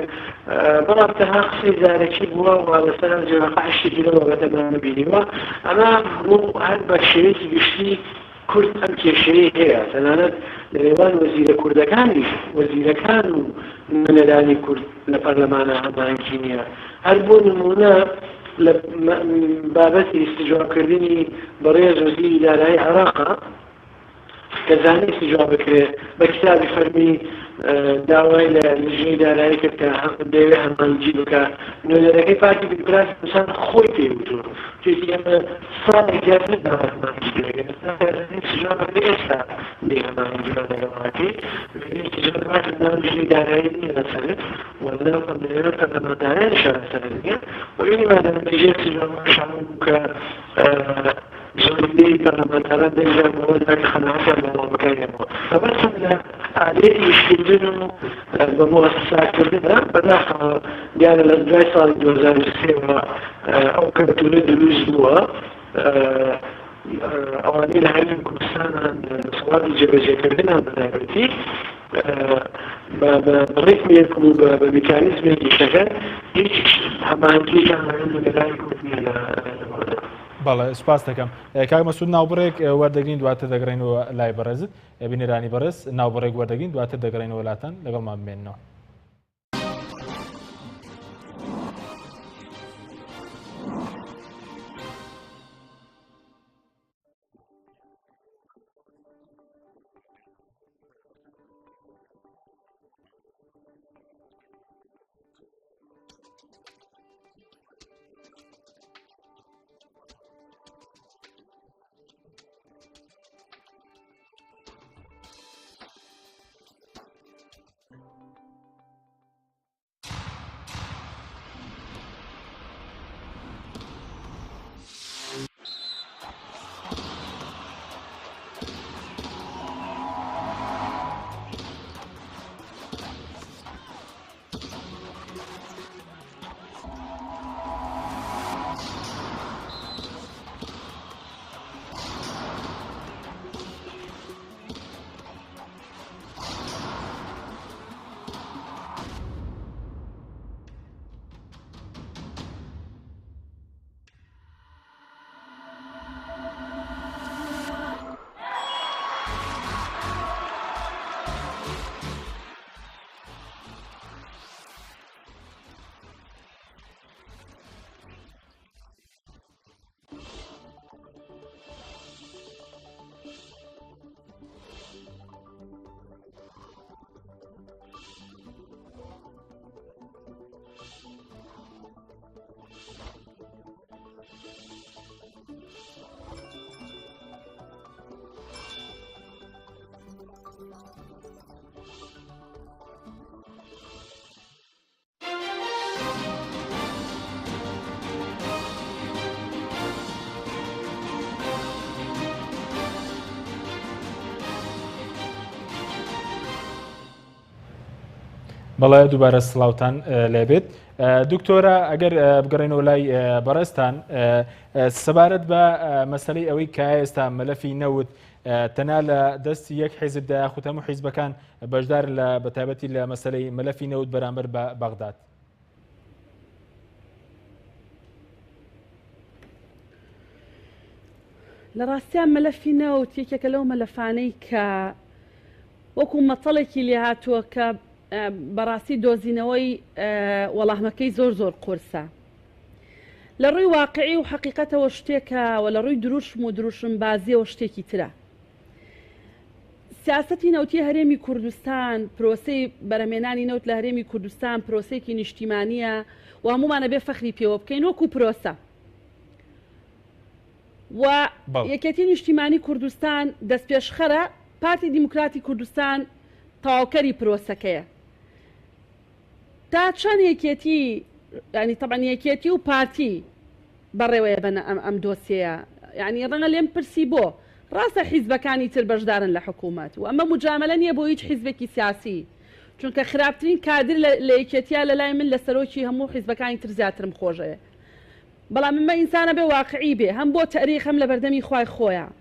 بەڵام تەنها قسەی زارەکی بووە و لەسەر ئەم جێواقع شتێکی لەو بابەتەمان نەبینیوە. ئەمە بۆ هەر بە شێوەیەکی گشتی کورد ئەم کێشەیەی هەیە، تەنانەت لە نێوان وەزیرە کوردەکانیش، وەزیرەکان و نوێنەرانی کورد لە پەرلەمانا هەماهەنگی نییە. هەر بۆ نموونە لە بابەتی ئیستجوابکردنی بەڕێز وەزیری دارایی عێراقا، کە زانی ئیستجواب بکرێ بە کتابی فەرمی داوای لە لیژنەی دارایی کرد کە دەیەوێ هەماهەنگی بکا، نوێنەرەکەی پارتی دیموکراتی کوردستان خۆی پێی وتووە، وتویەتی ئێمە ساڵێک زیاتر داوای هەماهەنگی دەکەین، ئێستا ئیستجواب بکرێ ئێستا دێ هەماهەنگیمان لەگەڵ ئەکەی، ئیستجواب لەناو لیژنەی دارایی نییە لەسەرت و لەناو پەرلەمانتارانیشا لەسەرت نییە و بینیمان لە نەتیجەی ئیستجوابەکەشا ئەوە بوو کە زۆرینەی پەرلەمانتاران دەنگیان بەوە دا کە قەناعەتیان بە وەڵامەکانیان بووە. مەبەستم لە ئالیەتی ئیشکردن و بە موئەسەساکردنە، بەداخەوە دیارە لە دوای ساڵی 2003 وە ئەو کەلتورە دروست بووە، ئەوانەی لە هەرێمی کوردستانن دەسەڵاتی جێبەجێکردنیان بەتایبەتی بە ڕیتمێک و بە میکانیزمێک ئیشەکەن، هیچ هەماهەنگییەکیان لەگەڵ نوێنەرانی کورد نییە لە بەغدا. بەڵێ سوپاس دەکەم کاک مەسعود ناوبڕێک وەردەگرین دواتر دەگەڕێینەوە لای بەڕێزت بینەرانی بەڕێز ناوبڕێک وەردەگرین دواتر دەگەڕێینەوە لاتان لەگەڵمان بمێننەوە. بەڵێ دووبارە سڵاوتان لێبێت دکتۆرە ئەگەر بگەڕێنەوە لای بەڕێزتان سەبارەت بە مەسلەی ئەوەی کە ئێستا مەلەفی نەوت تەنها لە دەستی یەک حیزبدا یاخود هەموو حیزبەکان بەشدار لە بەتایبەتی لە مەسلەی مەلەفی نەوت بەرامبەر بە بەغداد. لە ڕاستیان مەلەفی نەوت یەکێکە لەو مەلەفانەی کە وەکو مەتەڵێکی لێهاتووە کە بەڕاستی دۆزینەوەی وەڵامەکەی زۆر زۆر قورسە. لە ڕووی واقعی و حەقیقەتەوە شتێکە و لە ڕووی دروشم و دروشمبازیەوە شتێکی ترە. سیاسەتی نەوتی هەرێمی کوردستان، پرۆسەی بەرهەمهێنانی نەوت لە هەرێمی کوردستان پرۆسەیەکی نیشتیمانییە و هەموومان ئەبێ فەخری پێوە بکەین وەکو پرۆسە. و یەکێتی نیشتیمانی کوردستان دەستپێشخەرە، پارتی دیموکراتی کوردستان تەواوکەری پرۆسەکەیە. تا چەند یەکێتی یانی تەبعەن یەکێتی و پارتی بەڕێوەیە بەنە ئەم ئەم دۆسیەیە یانی ڕەنگە لێم پرسی بۆ ڕاستە حیزبەکانی تر بەشدارن لە حکوومەت و ئەمە مجاملە نییە بۆ هیچ حیزبێکی سیاسی چونکە خراپترین کادر لە یەکێتیا لە لای من لە سەرۆکی هەموو حیزبەکانی تر زیاترم خۆشەوێ بەڵام ئەمە ئینسانە بێ واقعی بێ هەم بۆ تەریخ هەم لە بەردەمی خوای خۆیان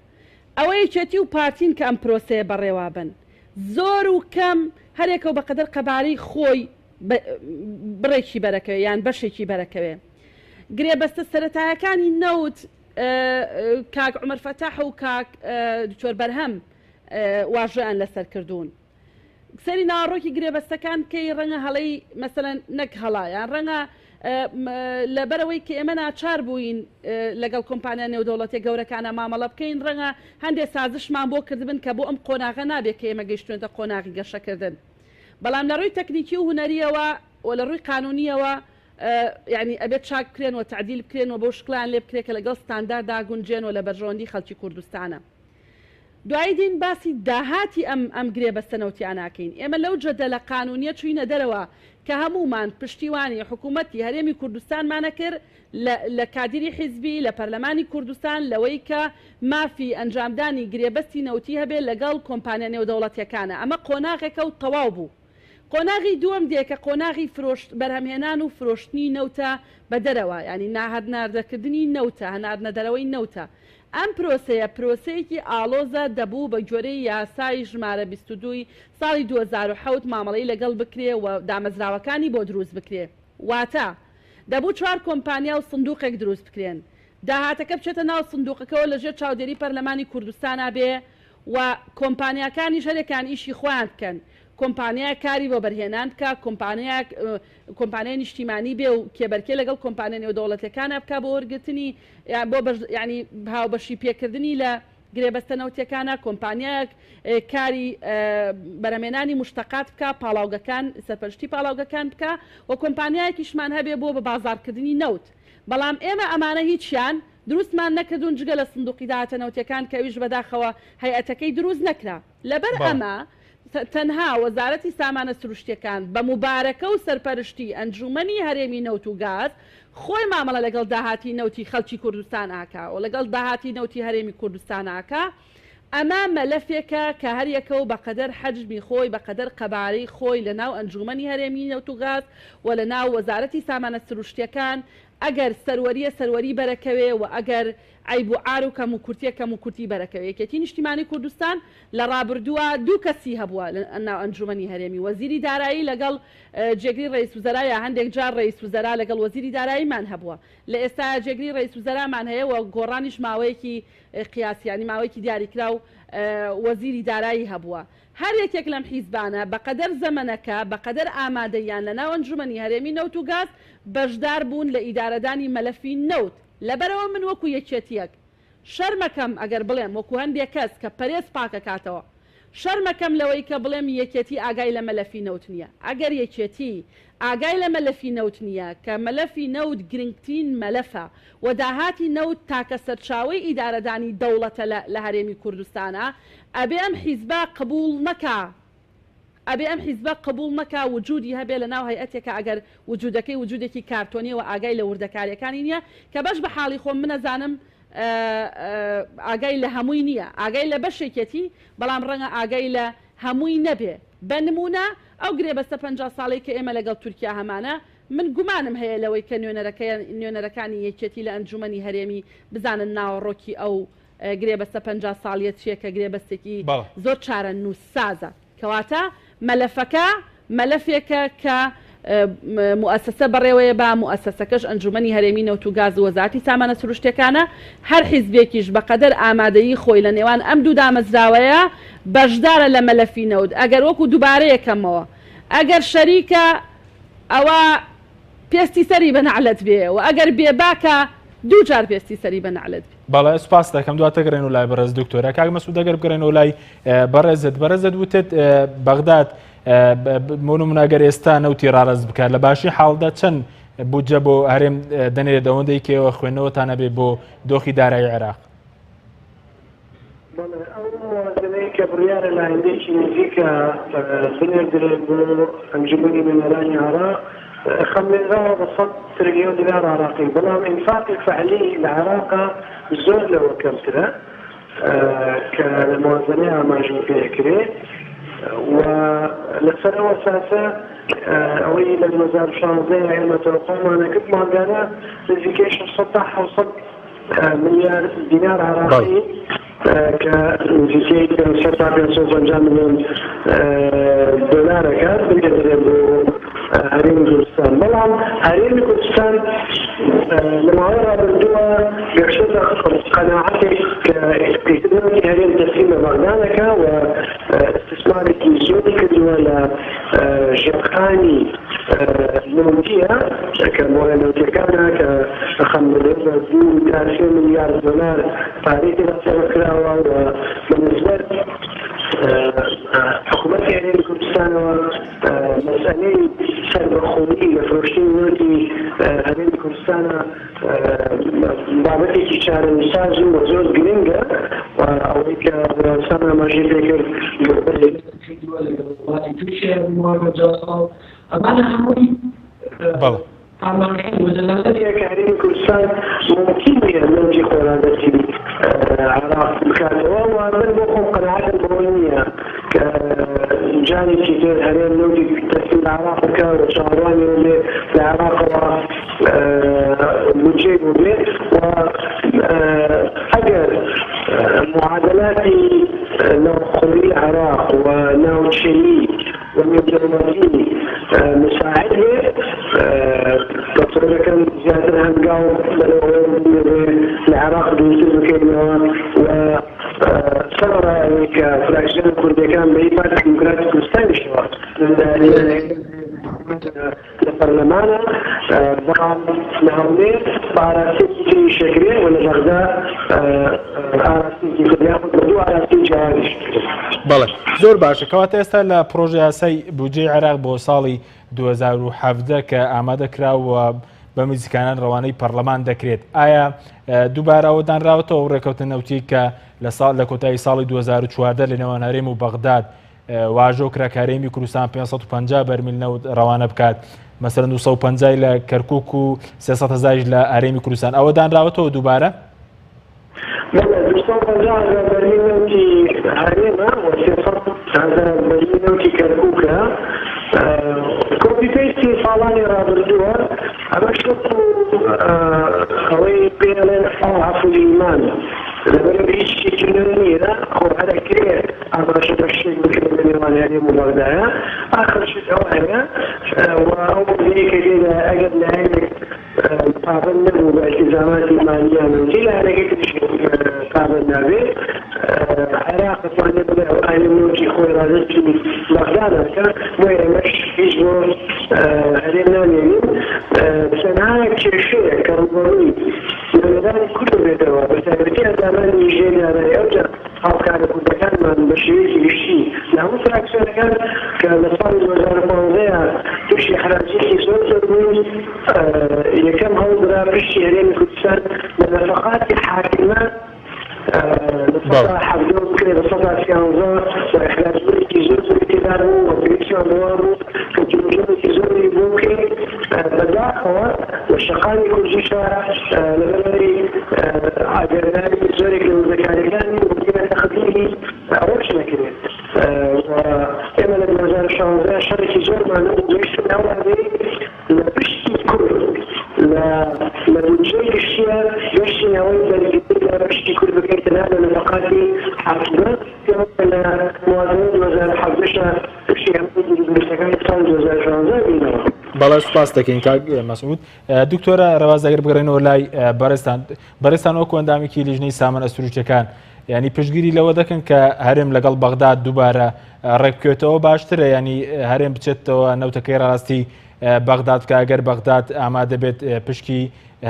ئەوە یەکێتی و پارتین کە ئەم پرۆسەیە بەڕێوابن زۆر و کەم هەرێکەو بەقەدەر قەبارەی خۆی بڕێکی بەرەکەوێ یان بەشێکی بەرەکەوێ. گرێبەستە سەرەتایەکانی نەوت کاک عومەر فەتاح و کاک دکتۆر بەرهەم واژۆیان لەسەر کردوون. سەیری ناوەڕۆکی گرێبەستەکان بکەی ڕەنگە هەڵەی مەسەلەن نەک هەڵە یان ڕەنگە لەبەرئەوەی کە ئێمە ناچار بووین لەگەڵ کۆمپانیا نێودەوڵەتیە گەورەکانە مامەڵە بکەین ڕەنگە هەندێ سازشمان بۆ کردبن کە بۆ ئەم قۆناغە نابێت کە ئێمە گەیشتوینەتە قۆناغی گەشەکردن بەڵام لە ڕووی تەکنیکی و هونەریەوە و لە ڕووی قانونیەوە یعنی ئەبێت چاک بکرێن و تعدیل بکرێن و بەو شکڵیان لێ بکرێت کە لەگەڵ ستانداردا گونجێن و لە بەرژەوەندی خەڵکی کوردستانە. دوایی دێین باسی داهاتی ئەم ئەم گرێبەستە نەوتیانە ئەکەین. ئێمە لەو جەدەلە قانونیە چوینە دەرەوە کە هەموومان پشتیوانی حکومەتی هەرێمی کوردستانمان ئەکرد لە لە کادیری حیزبی لە پەرلەمانی کوردستان لەوەی کە مافی ئەنجامدانی گرێبەستی نەوتی هەبێ لەگەڵ کۆمپانیا نێودەوڵەتیەکانە. ئەمە قۆناغێکە و تەواو بوو. قۆناغی دووەم دێ کە قۆناغی فرۆشت بەرهەمهێنان و فرۆشتنی نەوتە بە دەرەوە یانی ناهەناردەکردنی نەوتە هەناردنەدەرەوەی نەوتە. ئەم پرۆسەیە پرۆسەیەکی ئاڵۆزە دەبوو بە گوێرەی یاسای ژمارە 22 ی ساڵی 2007 مامەڵەی لەگەڵ بکرێ و دامەزراوەکانی بۆ دروست بکرێ واتە دەبوو چوار کۆمپانیا و سندوقێک دروست بکرێن داهاتەکە بچێتە ناو سندوقەکەوە لەژێر چاودێری پەرلەمانی کوردستانا بێ و کۆمپانیاکانیش هەرێکیان ئیشی خۆیان بکەن کۆمپانیایەک کاری وەبەرهێنان بکا کۆمپانیایەک کۆمپانیای نیشتیمانی بێ و کێبەرکێ لەگەڵ کۆمپانیا نێودەوڵەتیەکانا بکا بۆ وەرگرتنی یان بۆ بەش یانی هاوبەشی پێکردنی لە گرێبەستە نەوتیەکانا کۆمپانیایەک کاری بەرهەمێنانی موشتەقات بکا پاڵاوگەکان سەرپەرشتی پاڵاوگەکان بکا و کۆمپانیایەکیشمان هەبێ بۆ بە بازاڕکردنی نەوت بەڵام ئێمە ئەمانە هیچیان دروستمان نەکردوون جگە لە سندوقی داهاتە نەوتیەکان کە ئەویش بەداخەوە هەیئەتەکەی دروست نەکرا. لەبەر ئەمە تەنها وەزارەتی سامانە سروشتیەکان بە موبارەکە و سەرپەرشتی ئەنجومەنی هەرێمی نەوت و گاز خۆی مامەڵە لەگەڵ داهاتی نەوتی خەڵکی کوردستان ئاکا و لەگەڵ داهاتی نەوتی هەرێمی کوردستان ئاکا. ئەمە مەلەفێکە کە هەریەکە و بەقەدەر حەجمی خۆی بەقەدەر قەبارەی خۆی لە ناو ئەنجومەنی هەرێمی نەوت و گاز و لە ناو وەزارەتی سامانە سروشتیەکان ئەگەر سەروەریە سەروەری بەرەکەوێ و ئەگەر عەیب و عار و کەموکورتیە کەموکورتی بەرەکەوێ. یەکێتی نیشتیمانی کوردستان لە ڕابردووا دوو کەسی هەبووە لە ناو ئەنجومەنی هەرێمی، وەزیری دارایی لەگەڵ جێگری ڕەئیس وزەرا یا هەندێک جار ڕەئیس وزەرا لەگەڵ وەزیری داراییمان هەبووە. لە ئێستایا جێگری ڕەئیس وزەرامان هەیە و گۆڕانیش ماوەیەکی قیاسی یانی ماوەیەکی دیاریکراو وەزیری دارایی هەبووە. هەر یەکێک لەم حیزبانە بەقەدەر زەمەنەکە، بەقەدەر ئامادەییان لە ناو ئەنجومەنی هەرێمی نەوت و گاز بەشدار بوون لە ئیدارەدانی مەلەفی نەوت. لەبەرئەوە من وەکو یەکێتییەک شەرمەکەم ئەگەر بڵێم وەکو هەندێک کەس کە پەرێز پاکەکاتەوە شەرمەکەم لەوەی کە بڵێم یەکێتی ئاگای لە مەلەفی نەوت نییە. ئەگەر یەکێتی ئاگای لە مەلەفی نەوت نییە کە مەلەفی نەوت گرنگترین مەلەفە و داهاتی نەوت تاکە سەرچاوەی ئیدارەدانی دەوڵەتە لە لە هەرێمی کوردستانا ئەبێ ئەم حیزبە قبوڵ نەکا ئەبێ ئەم حیزبە قبوڵ نەکا وجودی هەبێ لە ناو هەیئەتێکا ئەگەر وجودەکەی وجودێکی کارتۆنیە و ئاگای لە وردەکاریەکانی نییە کە بەش بە حاڵی خۆم من ئەزانم ئاگای لە هەمووی نییە ئاگای لە بەشێکیەتی بەڵام ڕەنگە ئاگای لە هەمووی نەبێ بە نمونە. ئەو گرێبەستە 50 ساڵەی کە ئێمە لەگەڵ تورکیا هەمانە، من گومانم هەیە لەوەی کە نوێنەرەکانی یەکێتی لە ئەنجومەنی هەرێمی بزانن ناوەڕۆکی ئەو گرێبەستە 50 ساڵیە چیە کە گرێبەستێکی زۆر چارەنووسسازە. کەواتە مەلەفەکە مەلەفێکە کە موئەسەسە بەڕێوەیە با، موئەسەسەکەش ئەنجومەنی هەرێمی نەوت و گاز و وەزارەتی سامانە سروشتیەکانە، هەر حیزبێکیش بەقەدەر ئامادەیی خۆی لە نێوان ئەم دوو دامەزراوەیە بەشدارە لە مەلەفی نەوت، ئەگەر وەکو دوبارەیەکەمەوە ئەگەر شەریکە ئەوە پێستی سەری بە نەعلەت بێ و ئەگەر بێباکە دوو جار پێستی سەری بە نەعلەت بێ. بەڵێ سوپاست دەکەم دواتر گەڕێنەوە لای بەڕێز دکتۆرە کاک مەسعود ئەگەر بگەڕێنەوە لای بەڕێزت بەڕێزت وتت بەغداد بۆ نمونە ئەگەر ئێستا نەوتی ڕاڕەست بکات لە باشی حاڵدا چەند بودجە بۆ هەرێم دەنێرێت ئەوەندەی کێوە خوێندنەوەتان هەبێ بۆ دۆخی دارایی عێراق؟ بەڵێ، ئەو موازنەی کە بڕیارە لە ئایندەیەکی نزیکا بنێردرێت بۆ ئەنجومەنی نوێنەرانی عێراق، خەمڵێنراوە بە سەد ترلیۆن دینار عێراقی، بەڵام ئینفاقی فەعلی لە عێراقا زۆر لەوە کەمترە کە لە موازنەی ئاماژەی پێ ئەکرێ و لەسەر ئەو ئەساسە ئەوەی لە 2016 ئێمە تەوەقوعمان ئەکرد مانگانە نزیکەی 600 تا 700 ملیار دینار عێراقی کە نزیکەی 500 تا 550 ملیۆن دۆلارەکە بنێردرێت بۆ هەرێمی کوردستان. بەڵام هەرێمی کوردستان لە ماوەی ڕابردووە گەشتۆتە قەناعەتێک کە ئیتر نەوتی هەرێم تەسلیم بە بەغدا نەکا و ئیستیسمارێکی زۆری کردووە لە ژێرخانی نەوتییە کە بۆڕە نەوتیەکانە کە خەمڵێنراوە بە 2 تا 3 ملیار دۆلار پارەی تێدا سەرف کراوە و بە نسبەت حکوومەتی هەرێمی کوردستانەوە مەسئەلەی سەربەخۆیی لە فرۆشتنی نەوتی هەرێمی کوردستانە بابەتێکی چارەنووسساز و زۆر گرنگە و ئەوەی کە براسان ئاماژەی پێکرد کردووە لەگەڵ وڵاتی تورکیا بووە 50 ساڵ ئەمانە هەمووی بەڵێ. ئاماژەن و دەلالەت. کە هەرێمی کوردستان مومکین نییە نەوتی خۆی ڕادەستی عێراق بکاتەوە و من بۆ خۆم قەناعەتم بەوە نییە کە جارێکی تر هەرێم نەوتی تەسلیم بە عێراق بکا و چاوەڕوانی ئەوە بێ لە عێراقەوە بودجەی بۆ بێ و ئەگەر معادلاتی ناوخۆیی عێراق و ناوچەیی و نێودەوڵەتی مساعد بێ تەسەور دەکەم زیاتر هەنگاو بەرەو ئەوە بنرێ لە عێراق دوورتر بکەینەوە و سەرەڕای ئەوەی کە فراکسیۆنە کوردیەکان بە هی پارتی دیموکراتی کوردستانیشەوە لە پەرلەمانە، بەڵام لە هەولێر بە ئاراستەیەکی تر ئیش ئەکرێ و لە بەغدا ئاراستەیەکی تر یاخود بە دوو ئاراستەی جیاواز ئیش ئەکرێ. بەڵێ زۆر باشە، کەواتە ئێستا لە پڕۆژە یاسای بودجەی عێراق بۆ ساڵی 2017 کە ئامادە کرا و بە نزیکانان ڕەوانەی پەرلەمان دەکرێت، ئایا دووبارە ئەوە دانراوەتەوە ئەو ڕێکەوتنە نەوتیەی کە لە ساڵ لە کۆتایی ساڵی 2014 لە نێوان هەرێم و بەغداد واژۆ کرا کە هەرێمی کوردستان 550 بەرمیل نەوت ڕەوانە بکات، مەسەلەن 250 لە کەرکوک و 300 هەزاریش لە هەرێمی کوردستان، ئەوە دانراوەتەوە دووبارە؟ بەڵێ، 250 هەزار بەرمیل نەوتی هەرێمە و 300 هەزار بەرمیل نەوتی کەرکوکە، کۆپی پەیستی ساڵانی ڕابردووە، ئەمەش وەکو ئەوەی پێی ئەڵێن ئەضعف الایمان، لەبەرئەوەی هیچ شتێکی نوێ نییە، خۆ هەر ئەکرێ ئاماژە بە شتێک بکرێت لە نێوان هەرێم و بەغدایە، ئاخر شت ئەوە هەیە و ئەو مادەیەی کە تێدایە ئەگەر لایەنێک پابەند نەبوو بە ئیلتیزاماتی مالییان و چی لایەنەکەی تریش پابەند نابێت، عێراق دەتوانێت بڵێ ئەوە هەرێم نەوتی خۆی ڕادەستی بەغدا ناکا، بۆیە ئێمەش هیچ بۆ هەرێم نامێنین. تەنها کێشەیە کە ڕووبەڕووی نوێنەرانی کورد دەبێتەوە، بەتایبەتی ئەندامانی لیژنەی دارایی ئەوجا هاوکارە کوردەکانمان بە شێوەیەکی گشتی لە هەموو فراکسیۆنەکان کە لە ساڵی 2015 تووشی ئیحراجیەکی زۆر زۆر بووین، یەکەم هەوڵدرا پشتی هەرێمی کوردستان لە نەفەقاتی حاکمە 17% بکرێ بە 13% و ئیحراجبوونێکی زۆر زۆری تێدا بوو و پێویستمان بەوە بوو کە جموجۆڵێکی زۆری بۆ بکەین. بەداخەوە لە شەقامی کوردیشا لەبەرئەوەی ئاگاداری زۆرێک لە وردەکاریەکان نین و تەقدیری ئەوەش نەکرێت و. ئێمە لە 2016 شەڕێکی زۆرمان هەبوو، گەیشتین ئەو ڕادەی لە پشکی کورد لە لە بودجەی گشتیە گەشتین ئەوەی بەرگری لە پشکی کورد بکەین تەنها لە نەفەقاتی حاکمە. پێم وایە لە موازنەی 2017 شا پشکی هەموو گیروگرفتەکانی ساڵی 2016 بینەوە. بەڵێ سوپاس دەکەین کاک مەسعود. دکتۆرە رەواز ئەگەر بگەڕێنەوە لای بەڕێزتان، بەڕێزتان وەکو ئەندامێکی لیژنەی سامانە سروشتیەکان ینی پشتگیری لەوە دەکەن کە هەرێم لەگەڵ بەغداد دووبارە ڕێکبکەوێتەوە باشترە ینی هەرێم بچێتەوە نەوتەکەی ڕاستی بەغداد بکە ئەگەر بەغداد ئامادە بێت پشکی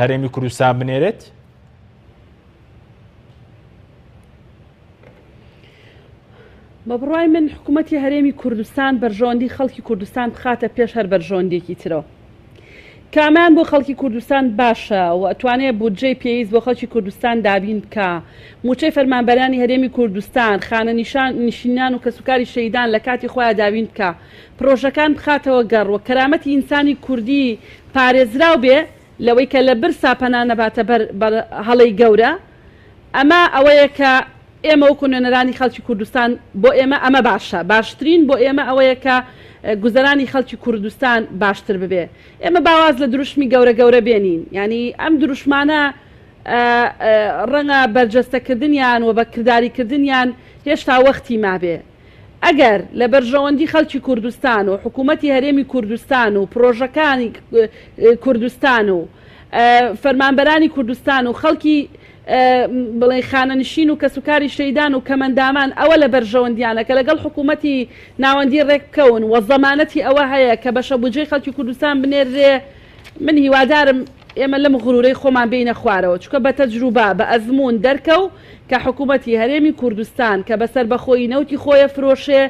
هەرێمی کوردستان بنێرێت؟ بە بڕوای من حکوومەتی هەرێمی کوردستان بەرژەوەندی خەڵکی کوردستان بخاتە پێش هەر بەرژەوەندیەکی ترەوە. کامیان بۆ خەڵکی کوردستان باشە و ئەتوانێ بودجەی پێویست بۆ خەڵکی کوردستان دابین بکا، مووچەی فەرمانبەرانی هەرێمی کوردستان، خانەنیشان نشینان و کەسوکاری شەهیدان لە کاتی خۆیا دابین بکا، پرۆژەکان بخاتەوە گەڕ و کەرامەتی ئینسانی کوردی پارێزراو بێ لەوەی کە لە برسا پەنا نەباتە بەر هەڵەی گەورە، ئەمە ئەوەیە کە ئێمە وەکو نوێنەرانی خەڵکی کوردستان بۆ ئێمە ئەمە باشە، باشترین بۆ ئێمە ئەوەیە کە گوزەرانی خەڵکی کوردستان باشتر ببێ. ئێمە با واز لە دروشمی گەورە گەورە بێنین، یانی ئەم دروشمانە ڕەنگە بەرجەستەکردنیان و بە کرداریکردنیان هێشتا وەختی مابێ. ئەگەر لە بەرژەوەندی خەڵکی کوردستان و حکوومەتی هەرێمی کوردستان و پرۆژەکانی کوردستان و فەرمانبەرانی کوردستان و خەڵکی بڵێین خانەنشین و کەسوکاری شەیدان و کەمەندامان ئەوە لە بەرژەوەندیانە کە لەگەڵ حکوومەتی ناوەندی ڕێک بکەون و زەمانەتی ئەوە هەیە کە بەشە بودجەی خەڵکی کوردستان بنێررێ من هیوادارم ئێمە لەم غرورەی خۆمان بێینە خوارەوە چونکە بە تەجروبە بە ئەزموون دەرکەو کە حکوومەتی هەرێمی کوردستان کە بە سەربەخۆیی نەوتی خۆیە فرۆشێ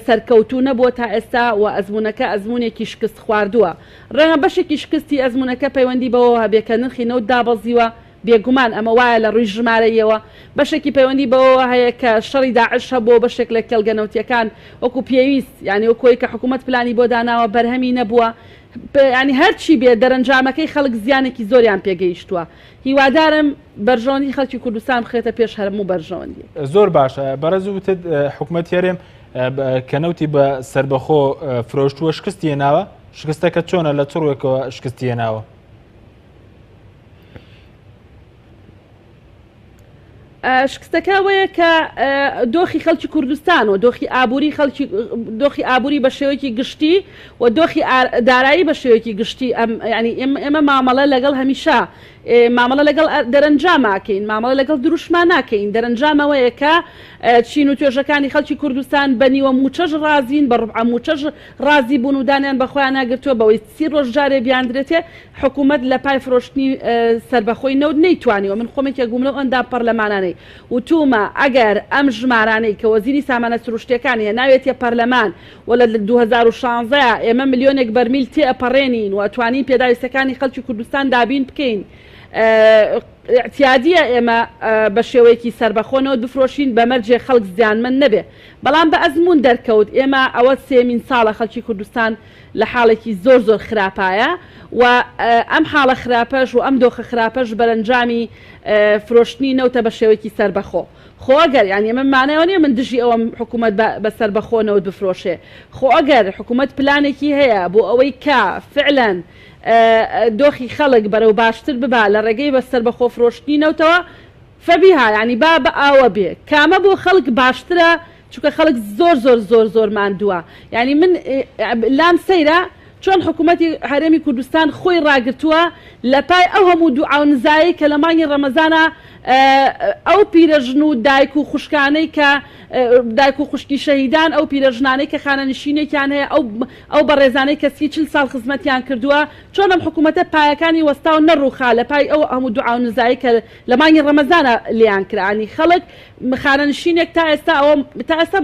سەرکەوتوو نەبووە تا ئێستا و ئەزموونەکە ئەزموونێکی شکست خواردووە ڕەنگە بەشێکی شکستی ئەزموونەکە پەیوەندی بەوەوە هەبێ کە نرخی نەوت دابەزیوە بێگومان ئەمە وایە لە ڕووی ژمارەییەوە، بەشێکی پەیوەندی بەوەوە هەیە کە شەڕی داعش هەبووە و بەشێک لە کێڵگە نەوتییەکان وەکو پێویست یانی وەکو ئەوەی کە حکوومەت پلانی بۆ داناوە بەرهەمی نەبووە یانی هەرچی بێت دەرەنجامەکەی خەڵک زیانێکی زۆریان پێگەیشتووە. هیوادارم بەرژەوەندی خەڵکی کوردستان بخرێتە پێش هەرموو بەرژەوەندییەک. زۆر باشە بەڕێز وتت حکومەتی هەرێم کە نەوتی بە سەربەخۆ فرۆشتووە شکستی هێناوە، شکستەکە چۆنە لە چ ڕووێکەوە شکستی هێناوە؟ شکستەکە ئەوەیە کە دۆخی خەڵکی کوردستان و دۆخی ئابووری خەڵکی دۆخی ئابووری بە شێوەیەکی گشتی و دۆخی دارایی بە شێوەیەکی گشتی ئەم ینی ئێمە مامەڵە لەگەڵ هەمیشە مامەڵە لەگەڵ دەرەنجاماکەین مامەڵە لەگەڵ دروشما ناکەین دەرەنجامەوەیە کە چین و توێژەکانی خەڵکی کوردستان بە نیوە موچەش ڕازین بە ڕبع موچەش ڕازی بوون و دانیان بە خۆیان ناگرتووە بەوەی سی ڕۆژ جارێ بیاندرێتێ حکومەت لە پای فرۆشتنی سەربەخۆی نەوت نەیتوانیوە، من خۆم یەکێک بووم لەو ئەندام پەرلەمانانەی وتوومە ئەگەر ئەم ژمارانەی کە وەزیری سامانە سروشتیەکان هێناوێتیە پەرلەمان و لە 2016 ئێمە ملیۆنێک بەرمیل تێئەپەڕێنین و ئەتوانین پێداویستەکانی خەڵکی کوردستان دابین بکەین ئیعتیادیە ئێمە بە شێوەیەکی سەربەخۆ نەوت بفرۆشین بە مەرجێ خەڵک زیانمەند نەبێ بەڵام بە ئەزموون دەرکەوت ئێمە ئەوە سێمین ساڵە خەڵکی کوردستان لە حاڵێکی زۆر زۆر خراپایە و ئەم حاڵە خراپەش و ئەم دۆخە خراپەش بەرەنجامی فرۆشتنی نەوتە بە شێوەیەکی سەربەخۆ. خۆ ئەگەر یانی ئەمە مانای ئەوە نییە من دژی ئەوەم حکوومەت بە بە سەربەخۆ نەوت بفرۆشێ. خۆ ئەگەر حکوومەت پلانێکی هەیە بۆ ئەوەی کە فعلەن دۆخی خەڵک بەرەو باشتر ببا لە ڕێگەی بە سەربەخۆ فرۆشتنی نەوتەوە فەبیها یانی با بە ئاوە بێ. کامە بۆ خەڵک باشترە چونکە خەڵک زۆر زۆر زۆر زۆر ماندووە یانی من لام سەیرە چۆن حکوومەتی هەرێمی کوردستان خۆی ڕاگرتووە لە پای ئەو هەموو دوعا و نزایەی کە لە مانگی ڕەمەزانا ئەو پیرەژن و دایک و خوشکانەی کە دایک و خوشکی شەهیدان ئەو پیرەژنانەی کە خانەنشینێکیان هەیە ئەو ئەو بەڕێزانەی کە سی چل ساڵ خزمەتیان کردووە چۆن ئەم حکوومەتە پایەکانی وەستا و نەڕووخا لە پای ئەو هەموو دوعا و نزایەی کە لە مانگی ڕەمەزانا لێیان کرا یانی خەڵک خانەنشینێک تا ئێستا ئەوە تا ئێستا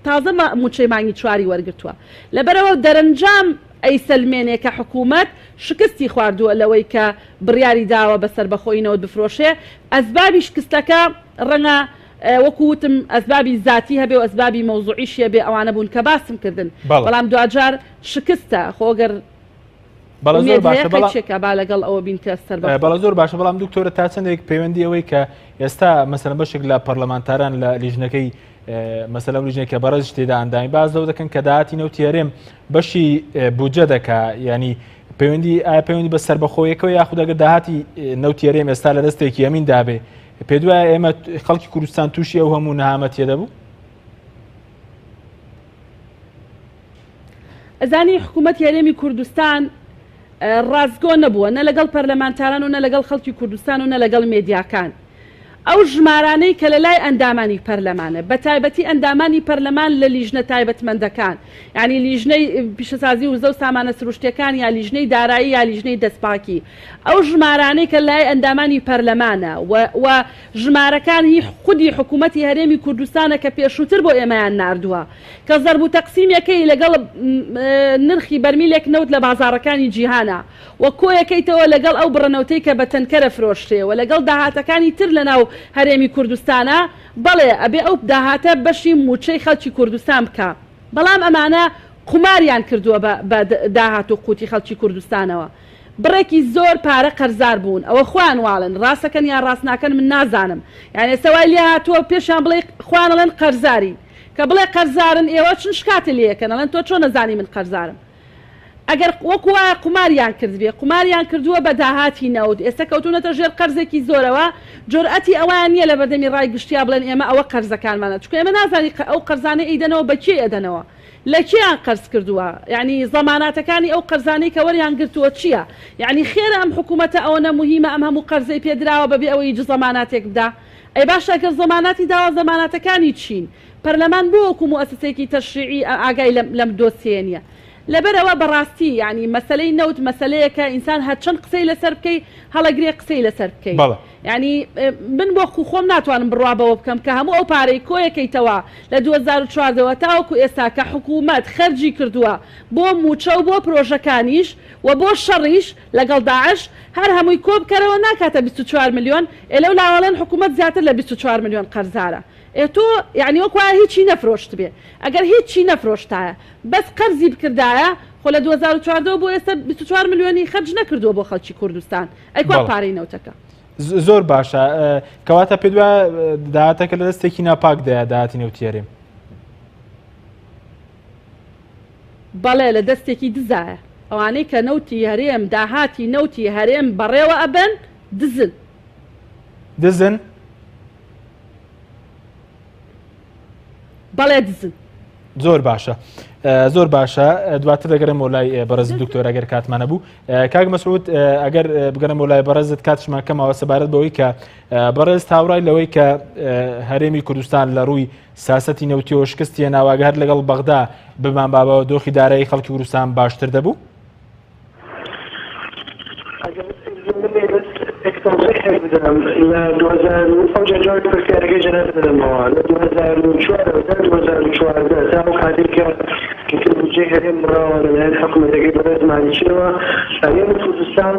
تازە مووچەی مانگی چواری وەرگرتووە لەبەرئەوە دەرەنجام ئەیسەلمێنێ کە حکوومەت شکستی خواردووە لەوەی کە بڕیاری داوە بە سەربەخۆیی نەوت بفرۆشێ ئەسبابی شکستەکە ڕەنگە وەکو وتم ئەسبابی زاتی هەبێ و ئەسبابی مەوزوعیشی هەبێ ئەوانە بوون کە باسم کردن بەڵام دواجار شکستە خۆ گەر بەڵێ زۆر ئومێد هەیە باشە بەڵام قەیچێکە با لەگەڵ ئەوە بین کە سەربەخۆ بەڵێ زۆر باشە بەڵام دکتۆرە تا چەندێک پەیوەندی ئەوەی کە ئێستا مەسەلەن بەشێک لە پەرلەمانتاران لە لیژنەکەی مەسەلەن ئەو لیژنەی کە بەڕێزیش تێدا ئەندامی باس لەوە دەکەن کە داهاتی نەوتی هەرێم بەشی بودجە دەکا ینی پەیوەندی ئایا پەیوەندی بە سەربەخۆیەکەوە یاخود ئەگەر داهاتی نەوتی هەرێم ئێستا لە دەستێکی ئەمین دابێ پێ دوایە ئێمە خەڵکی کوردستان تووشی ئەو هەموو نەهامەتیە دەبوو؟ ئەزانی حکوومەتی هەرێمی کوردستان ڕاستگۆ نەبووە نە لەگەڵ پەرلەمانتاران و نە لەگەڵ خەڵکی کوردستان و نە لەگەڵ مێدیاکان. ئەو ژمارانەی کە لە لای ئەندامانی پەرلەمانە، بە تایبەتی ئەندامانی پەرلەمان لە لیژنە تایبەتمەندەکان، یانی لیژنەی پیشەسازی وزە و سامانە سروشتیەکان یا لیژنەی دارایی یا لیژنەی دەستپاکی، ئەو ژمارانەی کە لای ئەندامانی پەرلەمانە و و ژمارەکان هی خودی حکوومەتی هەرێمی کوردستانە کە پێشووتر بۆ ئێمەیان ناردووە کە زەرب و تەقسیمەکەی لەگەڵ نرخی بەرمیلێک نەوت لە بازاڕەکانی جیهانا و کۆیەکەیتەوە لەگەڵ ئەو بڕە نەوتەی کە بە تەنکەرە فرۆشرێ و لەگەڵ داهاتەکانی تر لەناو هەرێمی کوردستانا، بەڵێ ئەبێ ئەو داهاتە بەشی مووچەی خەڵکی کوردستان بکا، بەڵام ئەمانە قوماریان کردووە بە بە داهات و قوتی خەڵکی کوردستانەوە. بڕێکی زۆر پارە قەرزار بوون، ئەوە خۆیان واڵێن، ڕاستەکەن یان ڕاست ناکەن من نازانم، یانی ئێستا وای لێهاتووە پێشیان بڵێی خۆیان ئەڵێن قەرزارین، کە بڵێ قەرزارن ئێوە چن شکاتی لێ ئەکەن ئەڵێن تۆ چۆن ئەزانی من قەرزارم؟ ئەگەر وەکو وایە قوماریان کردبێ، قوماریان کردووە بە داهاتی نەوت، ئێستا کەوتوونەتە ژێر قەرزێکی زۆرەوە، جورئەتی ئەوەیان نییە لەبەردەمی ڕای گشتیا بڵێن ئێمە ئەوە قەرزەکانمانە، چونکە ئێمە نازانین ئەو قەرزانەی ئەیدەنەوە بە کێ ئەدەنەوە، لە کێیان قەرز کردووە، یەعنی زەماناتەکانی ئەو قەرزانەی کە وەریان گرتووە چییە؟ یەعنی خێرە ئەم حکوومەتە ئەوەنە موهیمە ئەم هەموو قەرزەی پێ دراوە بەبێ ئەوەی هیچ زەماناتێک بدا؟ ئەی باشە ئەگەر زەماناتی داوە زەماناتەکانی چین؟ پەرلەمان بۆ وەکو موئەسەسەیەکی تەشریعی ئاگای لەم لەم دۆسیەیە نیە؟ لەبەرئەوە بەڕاستی یانی مەسەلەی نەوت مەسەلەیەکە ئینسان هەرچەند قسەی لەسەر بکەی هەڵەگرێ قسەی لەسەر بکەی بەڵێ. یانی من وەکو خۆم ناتوانم بڕوا بەوە بکەم کە هەموو ئەو پارەی کۆیەکەیتەوە لە 2014 وە تاوەکو ئێستا کە حکوومەت خەرجی کردووە بۆ مووچە و بۆ پرۆژەکانیش و بۆ شەڕیش لەگەڵ داعش هەر هەمووی کۆبکەرەوە ناکاتە 24 ملیۆن ئێ لەو لاوەڵێن حکوومەت زیاتر لە 24 ملیۆن قەرزارە ئێ تۆ یەعنی وەک وایە هیچی نەفرۆشتبێ ئەگەر هیچی نەفرۆشتایە بەس قەرزی بکردایە خۆ لە 2014 وە بۆ ئێستا 24 ملیۆنی خەرج نەکردووە بۆ خەڵکی کوردستان ئەی کوا بەڵێ. پارەی نەوتەکە؟ زۆر باشە کەواتە پێت وایە داهاتەکە لە دەستێکی ناپاکدایە داهاتی نەوتی هەرێم؟ بەڵێ لە دەستێکی دزایە ئەوانەی کە نەوتی هەرێم داهاتی نەوتی هەرێم بەڕێوە ئەبەن دزن. دزن؟ بەڵێ دزن. زۆر باشە زۆر باشە دواتر دەگەرم لای بەڕێز دکتۆر ئەگەر کاتمانە بوو کاک مەسعود ئەگەر بگەرم لای بەڕێزت کاتشمان کەمەوە سەبارەت بەوەی کە بەڕێز تاوڕای لەوەی کە هەرێمی کوردستان لە ڕووی ساسەتی نەوتیەوە شکستیە ناواگە هەر لەگەڵ بەغدا بمان بابەوە دۆخی دارایی خەڵکی کوردستان باشتر دەبوو ئەگەر ئیزن بدەی بەس یەک تەوزیحێک بدەم لە 2000 و ئەوجا جوابی پرسیارەکەی جەنابت بدەمەوە لە 2004 ەوە تا 2014 تا ئەو کاتەی کە ئیتر بودجەی هەرێم بڕاوە لەلایەن حکومەتەکەی بەڕێز مالیکیەوە هەرێمی کوردستان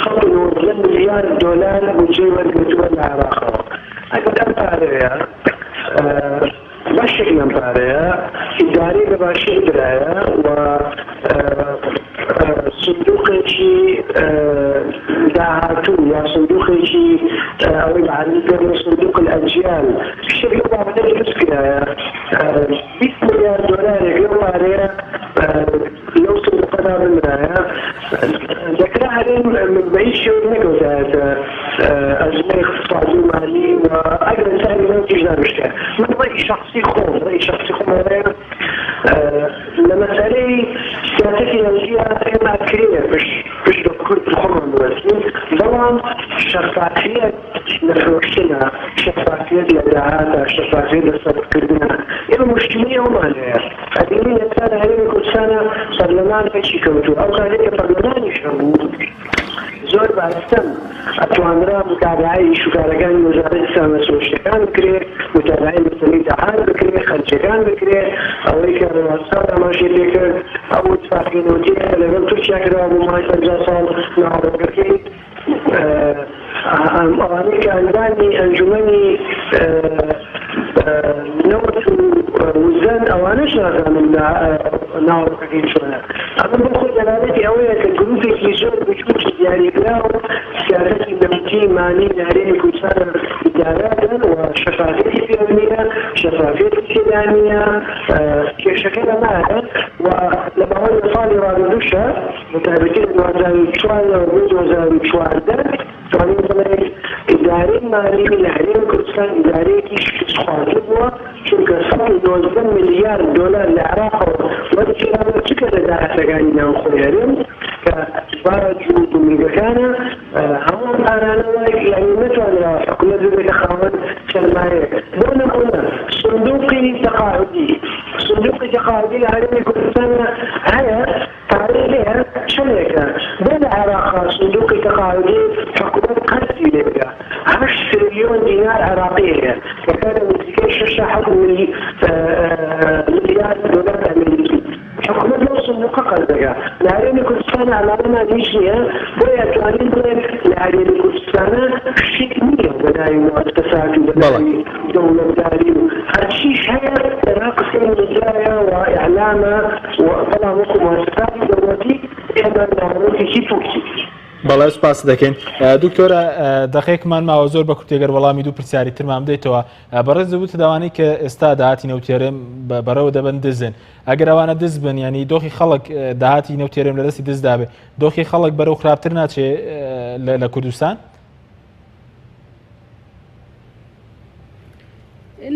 119 ملیار دۆلار بودجەی وەرگرتووە لە عێراقەوە ئەگەر ئەم پارەیە بەشێک لەم پارەیە ئیدارەی بە باشی بدرایە و سندوقێکی داهاتوو یا سندوقێکی ئەوەی بە عەرەبی پێ بڵێن سندوق الأجیال شتێک لەو بابەتە دروست کرایە 20 ملیار دۆلارێک لەو پارەیە لەو سندوقەدا بنرایە دەکرا هەرێم بە هیچ شێوەیەک نەکەوتایەتە ئەزمەی اقتصادی و مالی و ئەگەر سعری نەوتیش دابشتایە. من ڕەئی شەخسی خۆم ڕەئی شەخسی خۆم ئەوەیە لە مەسەلەی سیاسەتی نەوتیە ئێمە ئەکرێ پشت پشت بە کورد خۆمان ببەستین بەڵام شەفافیەت لە فرۆشتنە، شەفافیەت لە داهاتە، شەفافیەت لە سەرفکردنە، ئێمە موشکیلەی ئەوەمان هەیە. ئەبینین ئێستا لە هەرێمی کوردستانا پەرلەمان پەکی کەوتووە، ئەو کاتەی کە پەرلەمانیش هەبوو زۆر بە ئەستەم ئەتوانرا موتابەعەی ئیشوکارەکانی وەزارەتی سامانە سروشتیەکان بکرێ، موتابەعەی مەسەلەی داهات بکرێ، خەرجیەکان بکرێ، ئەوەی کە ڕێواز ئاماژەی پێکرد ئەو ئیتفاقیە نەوتیە کە لەگەڵ تورکیا کراوە بۆ ماوەی 50 ساڵ ناوەڕۆکەکەی ئەوانەی کە ئەندامی ئەنجومەنی نەوت و وزەن ئەوانەش نازانن ناوەڕۆکەکەی چۆنە. ئەمە بۆ خۆی دەلالەتی ئەوەیە کە گروپێکی زۆر بچووکی دیاریکراو سیاسەتی نەوتی وەزارەتی مالی لە هەرێمی کوردستان ئیدارە دەن و شەفافیەتی پێوە نییە، شەفافیەتی تێدا نییە، کێشەکە لەمایە و لە ماوەی دە ساڵی ڕابردووشە بە تایبەتی لە 2004 ەوە بۆ 2014 توانیم بڵێین ئیدارەی مالی لە هەرێمی کوردستان ئیدارەیەکی شکستخواردوو بووە، چونکە 119 ملیار دۆلار لە عێراقەوە وەرگیراوە جگە لە داهاتەکانی ناوخۆی هەرێم کە باج و گومرگەکانە، هەموو ئەم پارانە وای یانی نەتوانراوە حکومەت ببێتە خاوەن سەرمایەیەک. بۆ نموونە سندوقی تەقاعودی، سندوقی تەقاعودی لە هەرێمی کوردستانا هەیە، پارەی هەیە چەندێکە؟ بۆ لە عێراقا سندوقی تەقاعودی حکومەت قەرزی لێیە هەشت ترلیۆن دینار عێراقی هەیە دەکاتە نزیکەی شەش تا حەوت ملیار دۆلار ئەمریکی. حکومەت لەو سندوقە قەرز دەکا. لە هەرێمی کوردستانا ئەمانەمان هیچ نییە، بۆیە ئەتوانین بڵێین لە هەرێمی کوردستانا شتێک نییە بە ناوی موئەسەسات و بە ناوی دەوڵەتداری و هەرچیش هەیە تەنها قسەی میدیایە و ئیعلامە و بەڵام وەکو موئەسەساتی دەوڵەتی ئێمە ناوەڕۆکێکی پووچین. بەڵێ سوپاست دەکەین. دکتۆرە دەقێکمان ماوە زۆر بە کورتی گەر وەڵامی دوو پرسیاری ترمان بدەیتەوە. بەڕێز وتت ئەوانەی کە ئێستا داهاتی نەوتی هەرێم بەڕێوە دەبەن دزن. ئەگەر ئەوانە دز بن یعنی دۆخی خەڵک داهاتی نەوتی هەرێم لە دەستی دزدا بێ دۆخی خەڵک بەرەو خراپتر ناچێ لە کوردستان؟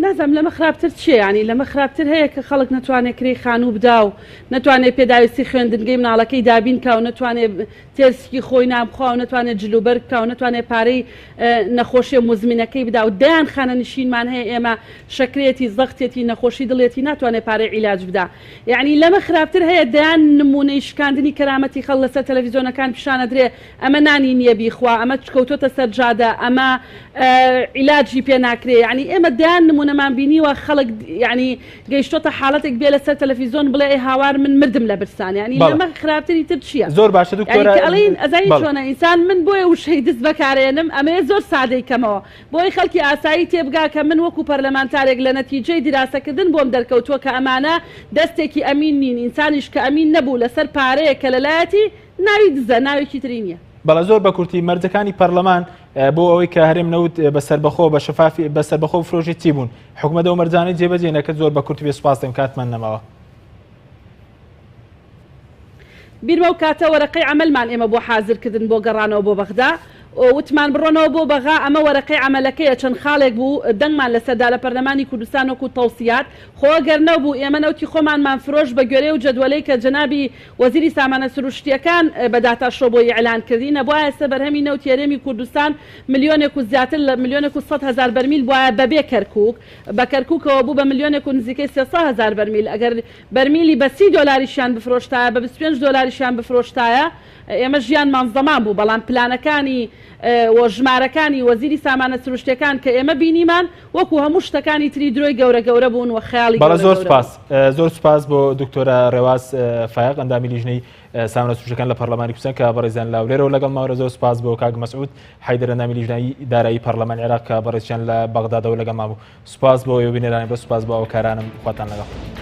نازانم لەمە خراپتر چییە یانی لەمە خراپتر هەیە کە خەڵک نەتوانێت کرێی خانوو بدا و نەتوانێت پێداویستی خوێندنگەی مناڵەکەی دابین کا و نەتوانێت تێرسکی خۆی نان بخوا و نەتوانێت جلوبەرگ بکا و نەتوانێت پارەی نەخۆشیە موزمینەکەی بدا و دەیان خانەنشینمان هەیە ئێمە شەکرەیەتی زەختیەتی نەخۆشی دڵیەتی ناتوانێت پارەی عیلاج بدا یەعنی لەمە خراپتر هەیە دەیان نمونەی شکاندنی کەرامەتی خەڵک لەسەر تەلەفیزۆنەکان پیشانەدرێ ئەمە نانی نیە بیخوا ئەمە کەوتۆتە سەر جادە ئەمە عیلاجی پێ ناکرێ یەعنی ئێمە دەیان نمونەمان بینیوە خەڵک یەعنی گەیشتۆتە حاڵەتێک بێ لەسەر تەلەفیزۆن بڵێ ئەی هاوار من مردم لە برسان یەعنی لەمە خراپتری تر چیە زۆر باشە دکتۆرە یەعنی کە ئەڵێین ئەزانی چۆنە ئینسان من بۆیە وشەی دز بەکارئێنم ئەمەوێ زۆر سادەی کەمەوە بۆی خەڵکی ئاسایی تێبگا کە من وەکو پەرلەمانتارێک لە نەتیجەی دیراسەکردن بۆم دەرکەوتووە کە ئەمانە دەستێکی ئەمین نین ئینسانیش کە ئەمین نەبوو لەسەر پارەیەک کە لەلایەتی ناوی دزە ناوێکی تری نیە. بەڵێ زۆر بە کورتی مەرجەکانی پەرلەمان بۆ ئەوەی کە هەرێم نەوت بە سەربەخۆ بە شەفافی بە سەربەخۆ بفرۆشێت چی بوون؟ حکومەت ئەو مەرجانەی جێبەجێ نەکرد زۆر بە کورتی بێ سوپاس دەکەم کاتمان نەماوە. بیرمە ئەو کاتە وەرەقەی عەمەلمان ئێمە بۆ حازر کردن بۆ گەڕانەوە بۆ بەغدا وتمان بڕۆنەوە بۆ بەغا ئەمە وەرەقەی عەمەلەکەیە چەند خاڵێک بوو دەنگمان لەسەر دا لە پەرلەمانی کوردستان وەکو تەوسیات خۆ گەر نەبوو ئێمە نەوتی خۆمانمان فرۆشت بە گوێرەی ئەو جەدوەلەی کە جەنابی وەزیری سامانە سروشتییەکان بە داتا شۆ بۆی ئیعلان کردی، نەبوایە ئێستا بەرهەمی نەوتی هەرێمی کوردستان ملیۆنێک و زیاتر لە ملیۆنێک و 100,000 بەرمیل بوایە بەبێ کەرکوک، بە کەرکوکەوە بوو بە ملیۆنێک و نزیکەی 300,000 بەرمیل، ئەگەر بەرمیلی بە 30 دۆلاریشیان بفرۆشتایە بە 25 دۆلاریشیان بفرۆشتایە ئێمە ژیانمان زەمان بوو، بەڵام پلانەکانی و ژمارەکانی وەزیری سامانە سروشتیەکان کە ئێمە بینیمان وەکو هەموو شتەکانی تری درۆی گەورە گەورە بوون و خەیاڵی بەڵێ گەورە زۆر گەورە سوپاس بوون. زۆر سوپاس بۆ دکتۆرە ڕێواز فایەق ئەندامی لیژنەی سامانە سروشتیەکان لە پەرلەمانی کوردستان کە بەڕێزیان لە هەولێرەوە لەگەڵ ماوە زۆر سوپاس بۆ کاک مەسعود حەیدەر ئەندامی لیژنەی دارایی پەرلەمانی عێراق کە بەڕێزیان لە بەغدادەوە لەگەڵمان بوو سوپاس بۆ ئێوە بینەرانی بە سوپاس بۆ ئەوکارانم خواتان لەگەڵ.